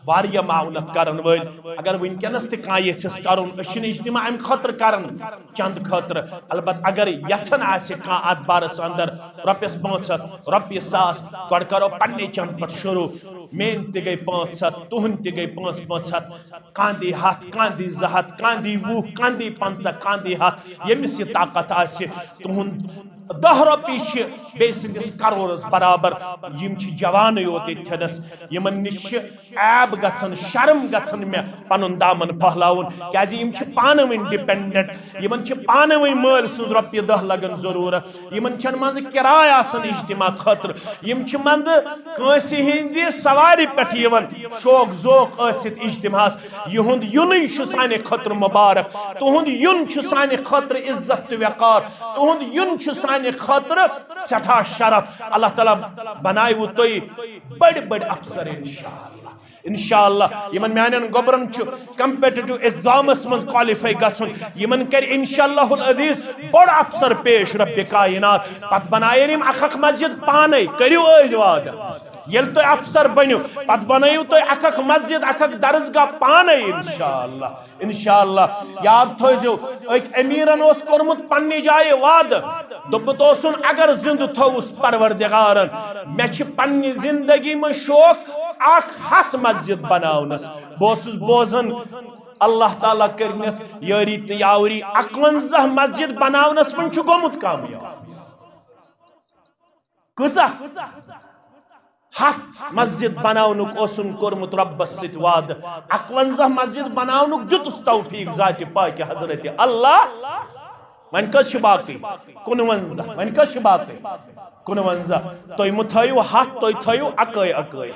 واریاہ معاونت کرن وٲلۍ۔ اگر وٕنکیٚنس تہِ کانٛہہ یژھٮ۪س کرُن، أسۍ چھِنہٕ اجتماع امہِ خٲطرٕ کران، چند خٲطرٕ۔ البتہ اگر یژھان آسہِ کانٛہہ اتھ بارس اندر رۄپیس پانٛژھ ہتھ، رۄپیہِ ساس، گۄڈٕ کرو پننہِ چند پٮ۪ٹھ شروع۔ میٲنۍ تہِ گٔے پانٛژھ ہتھ، تُہنٛد تہِ گٔے پانٛژھ، پانٛژھ ہتھ، کانٛہہ دی ہتھ، کانٛہہ دی زٕ ہتھ، کانٛہہ دی وُہ، کانٛہہ دی پنٛژاہ، کانٛہہ دی ہتھ، ییٚمِس یہِ طاقت آسہِ۔ تُہنٛد دَہ رۄپیہِ چھِ بیٚیہِ سٕنٛدِس کرورس برابر۔ یِم چھِ جوانٕے یوت ییٚتہِ تھٮ۪نس، یِمن نِش چھِ عیب گژھان، شرم گژھان مےٚ پنُن دامن پھہلاوُن، کیازِ یِم چھِ پانہٕ ؤنۍ ڈِپینڈنٹ، یِمن چھِ پانہٕ ؤنۍ مٲلۍ سٕنٛز رۄپیہِ دَہ لگان ضروٗرت، یِمن چھَنہٕ منٛزٕ کِراے آسان اجتماع خٲطرٕ، یِم چھِ منٛزٕ کٲنٛسہِ ہٕنٛدِ سوارِ پٮ۪ٹھ یِوان شوق ذوق ٲسِتھ اجتماعس۔ یِہُنٛد یُنٕے چھُ سانہِ خٲطرٕ مُبارک، تُہُنٛد یُن چھُ سانہِ خٲطرٕ عزت تہٕ وقار، تُہُنٛد یُن چھُ سانہِ خٲطرٕ سٮ۪ٹھاہ شرف۔ اللہ تعالیٰ بنایوٕ تُہۍ بٔڑۍ بٔڑۍ افسر انشاءاللہ۔ انشاءاللہ یِمن میانٮ۪ن گوٚبرن چھُ کمپیٹیٹو ایگزامس منٛز کوالیفائی گژھُن، یِمن کرِ انشاءاللہ العزیز بوٚڑ افسر پیش رب کائنات۔ پتہٕ بناین یِم اکھ اکھ مسجد پانے، کٔرِو ٲسۍ وعدٕ۔ ییٚلہِ تُہۍ افسر بٔنِو، پتہٕ بنٲیِو تُہۍ اکھ اکھ مسجد، اکھ اکھ درسگاہ پانے انشاءاللہ۔ انشاءاللہ یاد تھٲیزیو، أکۍ امیٖرن اوس کوٚرمُت پننہِ جایہِ وعدٕ، دوٚپمُت اوسُن، اگر زِندٕ تھووُس پروردگارن، مےٚ چھِ پننہِ زندگی منٛز شوق اکھ ہتھ مسجد بناونس۔ بہٕ اوسُس بوزان، اللہ تعالیٰ کٔرنس یٲری تہٕ یاوری، اکونزہ مسجد بناونس منٛز چھُ گوٚمُت کامیاب۔ کۭژاہ؟ ہتھ مسجد بناونُک اوسُن کوٚرمُت رۄبس سۭتۍ وعدٕ۔ اکونزہ مسجد بناونُک دیُتُس توفیق ذاتِ پاکہِ حضرتِ اللہ۔ وۄنۍ کٔژ چھِ باقٕے؟ کُنونزہ۔ وۄنۍ کٔژ چھِ باقٕے؟ کُنونزہ۔ تُہۍ مہٕ تھٲیِو ہتھ، تُہۍ تھٲیِو اکٲے اکٲے۔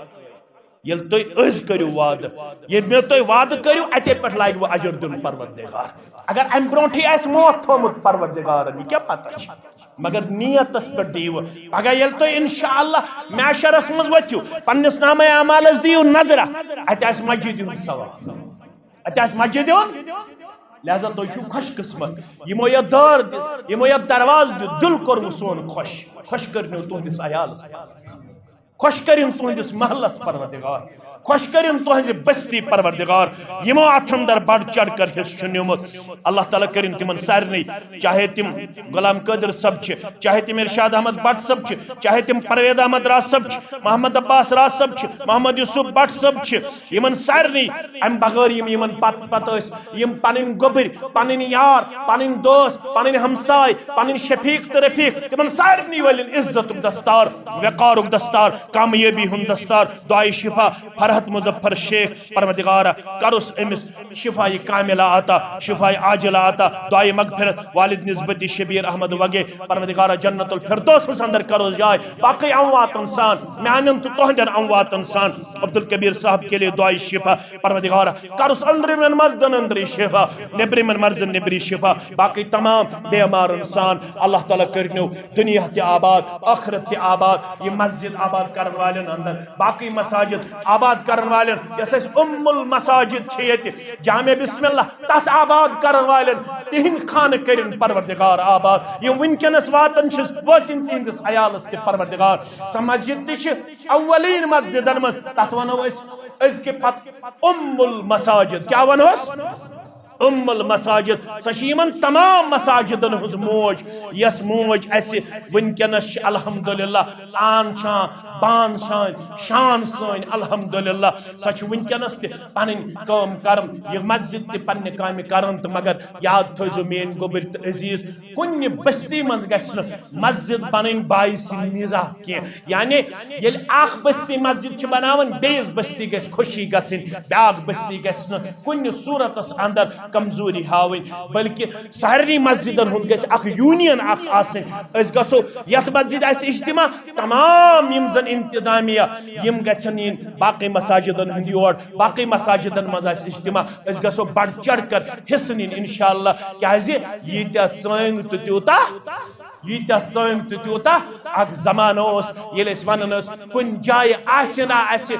ییٚلہِ تُہۍ أزۍ کٔرِو وعدٕ، ییٚلہِ مےٚ تُہۍ وعدٕ کٔرِو، اَتے پٮ۪ٹھ لاگہِ وۄنۍ اجر دیُن پروردگار۔ اگر اَمہِ برونٛٹھٕے آسہِ موت تھوٚومُت پروردگارن، یہِ کیٛاہ پتہ چھِ؟ مگر نیتس پٮ۪ٹھ دِیِو۔ پگاہ ییٚلہِ تُہۍ انشاءاللہ محشرس منٛز ؤتھِو، پننِس نامہ اعمالس دِیِو نظرہ، اتہِ آسہِ مسجد ہُنٛد ثواب، اتہِ آسہِ مسجد ہُنٛد۔ لہذا تُہۍ چھِو خۄش قسمت، یِمو یتھ دٲر دِژ، یِمو یتھ دروازٕ دیُت، دِل کوٚروٕ سون خۄش۔ خۄش کٔرِنو تُہنٛدِس عیالس، خۄش کٔرِن تُہنٛدِس محلس پروردگار۔ خۄش کٔرِن تُہنٛزِ بستی پروردگار، یِمو اتھ اندر بڑ چڑھ کر حصہٕ چھُ نیومُت۔ اللہ تعالیٰ کٔرِن تِمن سارنٕے، چاہے تِم غلام قٲدر صٲب چھِ، چاہے تِم ارشاد احمد بٹ صٲب چھِ، چاہے تِم پروید احمد راز صٲب چھِ، محمد عباس راز صٲب چھِ، محمد یوسف بٹ صٲب چھِ، یِمن سارنٕے، امہِ بغٲر یِم یِمن پتہٕ پتہٕ ٲسۍ، یِم پنٕنۍ گوٚبٕرۍ، پنٕنۍ یار، پنٕنۍ دوس، پنٕنۍ ہمساے، پنٕنۍ شفیق تہٕ رفیق، تِمن سارنٕے وٲلِن عزتُک دستار، وقارُک دستار، کامیٲبی ہُنٛد دستار، دعائے شفا، فرحت مظفر شیخ، پروردگارا، کرُس أمِس شفای کاملہ عطا، شفای عاجلہ عطا، دعائے مغفرت، والد نسبتی شبیر احمد وگے، پروردگارا، جنت الفردوسس اندر کرُس جاے، باقی امواتن سان، میانٮ۪ن تہٕ تُہنٛدٮ۪ن امواتن سان، عبدالکبیر صاحب کے لیے دعائے شفا، پروردگارا، کرُس أنٛدرِمٮ۪ن مرضن اندر شفا، نیبرِمٮ۪ن مرضن نیبری شفا، باقی تمام بیمارن سان، اللہ تعالیٰ کٔرنو دنیا تہِ آباد، ٲخرت تہِ آباد، یہِ مسجد آباد کرن والٮ۪ن اندر، باقی مساجد آباد کرن والٮ۪ن، یۄس اَسہِ ام المساجد چھِ ییٚتہِ، جامع بسم اللہ، تتھ آباد کرن والٮ۪ن، تِہنٛدۍ خانہٕ کٔرِن پروردگار آباد۔ یِم وٕنکیٚنس واتان چھِس، وٲتِن تِہنٛدِس عیالس تہِ پروردگار۔ سۄ مسجد تہِ چھِ اولین مسجدن منٛز، تتھ ونو أسۍ أزکہِ پتہٕ ام المساجد۔ کیٛاہ ونہوس؟ ام المساجد۔ سۄ چھِ یِمن تمام مساجدن ہٕنٛز موج، یۄس موج اَسہِ وٕنکیٚنس چھِ الحمدللہ آن شان، بان شان، شان سٲنۍ الحمدللہ۔ سۄ چھِ وٕنکیٚنس تہِ پنٕنۍ کٲم کران، یہِ مسجد تہِ پننہِ کامہِ کران۔ تہٕ مگر یاد تھٲیزیو میٲنۍ گوٚبٕرۍ تہٕ عزیز، کُنہِ بستی منٛز گژھِ نہٕ مسجد بنٕنۍ باعث نزاع کینٛہہ۔ یعنی ییٚلہِ اکھ بستی مسجد چھِ بناوان، بیٚیِس بستی گژھِ خوشی گژھٕنۍ، بیٛاکھ بستی گژھِ نہٕ کُنہِ صورتس اندر کمزوری ہاوٕنۍ، بلکہِ سارنٕے مسجدن ہُنٛد گژھِ اکھ یونین اکھ آسٕنۍ۔ أسۍ گژھو، یتھ مسجد آسہِ اجتماع، تمام یِم زن انتظامیہ، یِم گژھن یِنۍ باقی مساجدن ہُنٛد یور، باقی مساجدن منٛز آسہِ اجتماع، أسۍ گژھو بڑ چڑھ کر حصہٕ نِنۍ انشاءاللہ۔ کیازِ ییٖتیٛاہ ژٲنٛگۍ تہٕ تیوٗتاہ، ییٖتیٛاہ ژٲنٛگۍ تہٕ تیوٗتاہ۔ اکھ زمانہٕ اوس، ییٚلہِ أسۍ ونان ٲسۍ، کُنہِ جایہِ آسہِ نا اَسہِ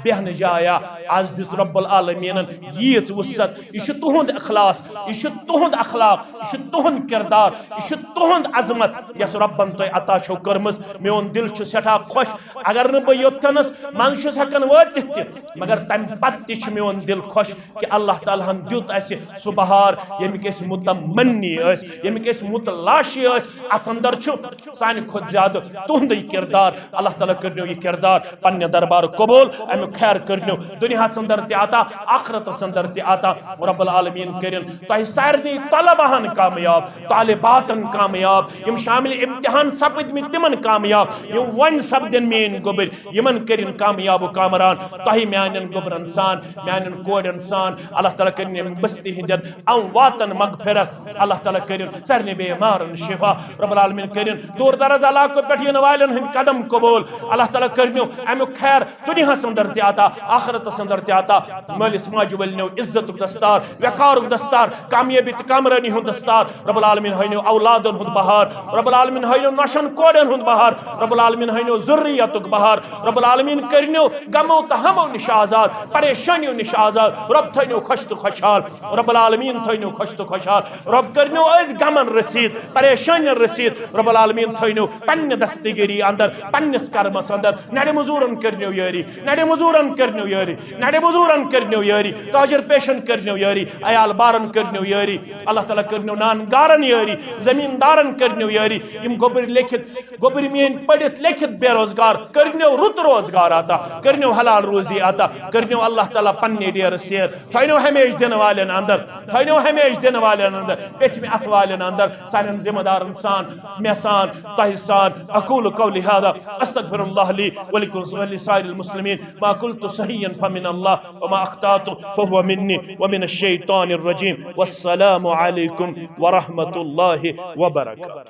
بیٚہنہٕ جایا، از دِژ رب العالمیٖنن ییٖژ وُسعت۔ یہِ چھُ تُہُنٛد اخلاص، یہِ چھُ تُہُنٛد اخلاق، یہِ چھُ تُہُنٛد کردار، یہِ چھُ تُہُنٛد عظمت، یۄس ربن تۄہہِ عطا چھو کٔرمٕژ۔ میون دِل چھُ سٮ۪ٹھاہ خۄش، اگر نہٕ بہٕ یوٚتتھنس منٛز چھُس ہٮ۪کان وٲتِتھ تہِ، مگر تمہِ پتہٕ تہِ چھُ میون دِل خۄش کہِ اللہ تعالیٰ ہن دیُت اسہِ سُہ بہار، ییٚمِکۍ أسۍ متمنی ٲسۍ، ییٚمِکۍ أسۍ متلاشی ٲسۍ۔ اتھ اندر چھُ سانہِ کھۄتہٕ زیادٕ تُہُنٛدُے کردار۔ اللہ تعالیٰ کٔرنو یہِ کردار پننہِ دربار قبول، امیُک خیر کٔرنو دُنیاہس اندر تہِ عطا، آخرتس اندر تہِ عطا۔ رب العالمین کٔرِن تۄہہِ سارنٕے طلباہن کامیاب، طالباتن کامیاب، یِم شامل امتحان سپٕدمٕتۍ تِمن کامیاب، یِم وۄنۍ سپدن میٲنۍ گوٚبٕرۍ، یِمن کٔرِن کامیاب و کامران، تۄہہِ میانٮ۪ن گوٚبرن سان، میانٮ۪ن کورٮ۪ن سان۔ اللہ تعالیٰ کٔرِن یِم بستی ہٕنٛدٮ۪ن امواتن مغفرت، اللہ تعالیٰ کٔرِن سارنٕے بیمارن شفا، رب العالمین کٔرِن دوٗر دراز علاقو پٮ۪ٹھ یِنہٕ والٮ۪ن ہٕنٛدۍ قدم قبول، اللہ تعالیٰ کٔرِنو امیُک خیر دُنیاہس اندر تہِ عطا، آخرتس اندر تہِ عطا۔ مٲلِس ماجہِ ؤلنو عزتُک دستار، وقارُک دستار، کامیٲبی تہٕ کامرٲنی ہُنٛد دستار۔ رب العالمین ہٲینو اولادن ہُنٛد بہار، رب العالمین ہٲینو نۄشن کورٮ۪ن ہُنٛد بہار، رب العالمین ہٲینو ذُرِّیَتُک بہار، رب العالمین کٔرنو غمو تہٕ ہمو نِش آزاد، پریشٲنیو نِش آزاد۔ رب تھٲینو خۄش تہٕ خۄشحال، رب العالمین تھٲینو خۄش تہٕ خۄشحال۔ رب کٔرنو أسۍ غمن رسیٖد، پریشٲنین رسیٖد۔ رب العالمین تھٲینو پننہِ دستگیری اندر، پننِس کرمس اندر۔ نرِ مزورن کٔرنو یٲری، نرِ مزورن کٔرنو یٲری، نرِ مزورن کٔرنو یٲری، تاجر پیشن کٔرنو یٲری، عیال بارن کٔرنو یٲری۔ اللہ تعالیٰ کٔرنو نان گارن یٲری، زمیٖن دارن کٔرنو یٲری۔ یِم گوٚبٕرۍ لیکھِتھ، گوٚبٕرۍ میٲنۍ پٔرِتھ لیکھِتھ بے روزگار، کٔرنو رُت روزگار عطا، کٔرنو حلال روزی عطا، کٔرنو اللہ تعالیٰ پننہِ ڈیرٕ سیر۔ تھٲینو ہمیشہٕ دِنہٕ والٮ۪ن اندر، تھٲینو ہمیشہٕ دِنہٕ والٮ۪ن اندر، پیٚٹھمہِ اتھٕ والٮ۪ن اندر، سانٮ۪ن ذمہٕ دارن سان، مےٚ سان، تۄہہِ سان۔ اقول قولی هذا، استغفر الله لي ولكم ولسائر المسلمين، ما قلت صحيحا فمن الله، وما اخطأت فهو مني، ومن الشيطان الرجيم۔ والسلام عليكم ورحمة الله وبركاته۔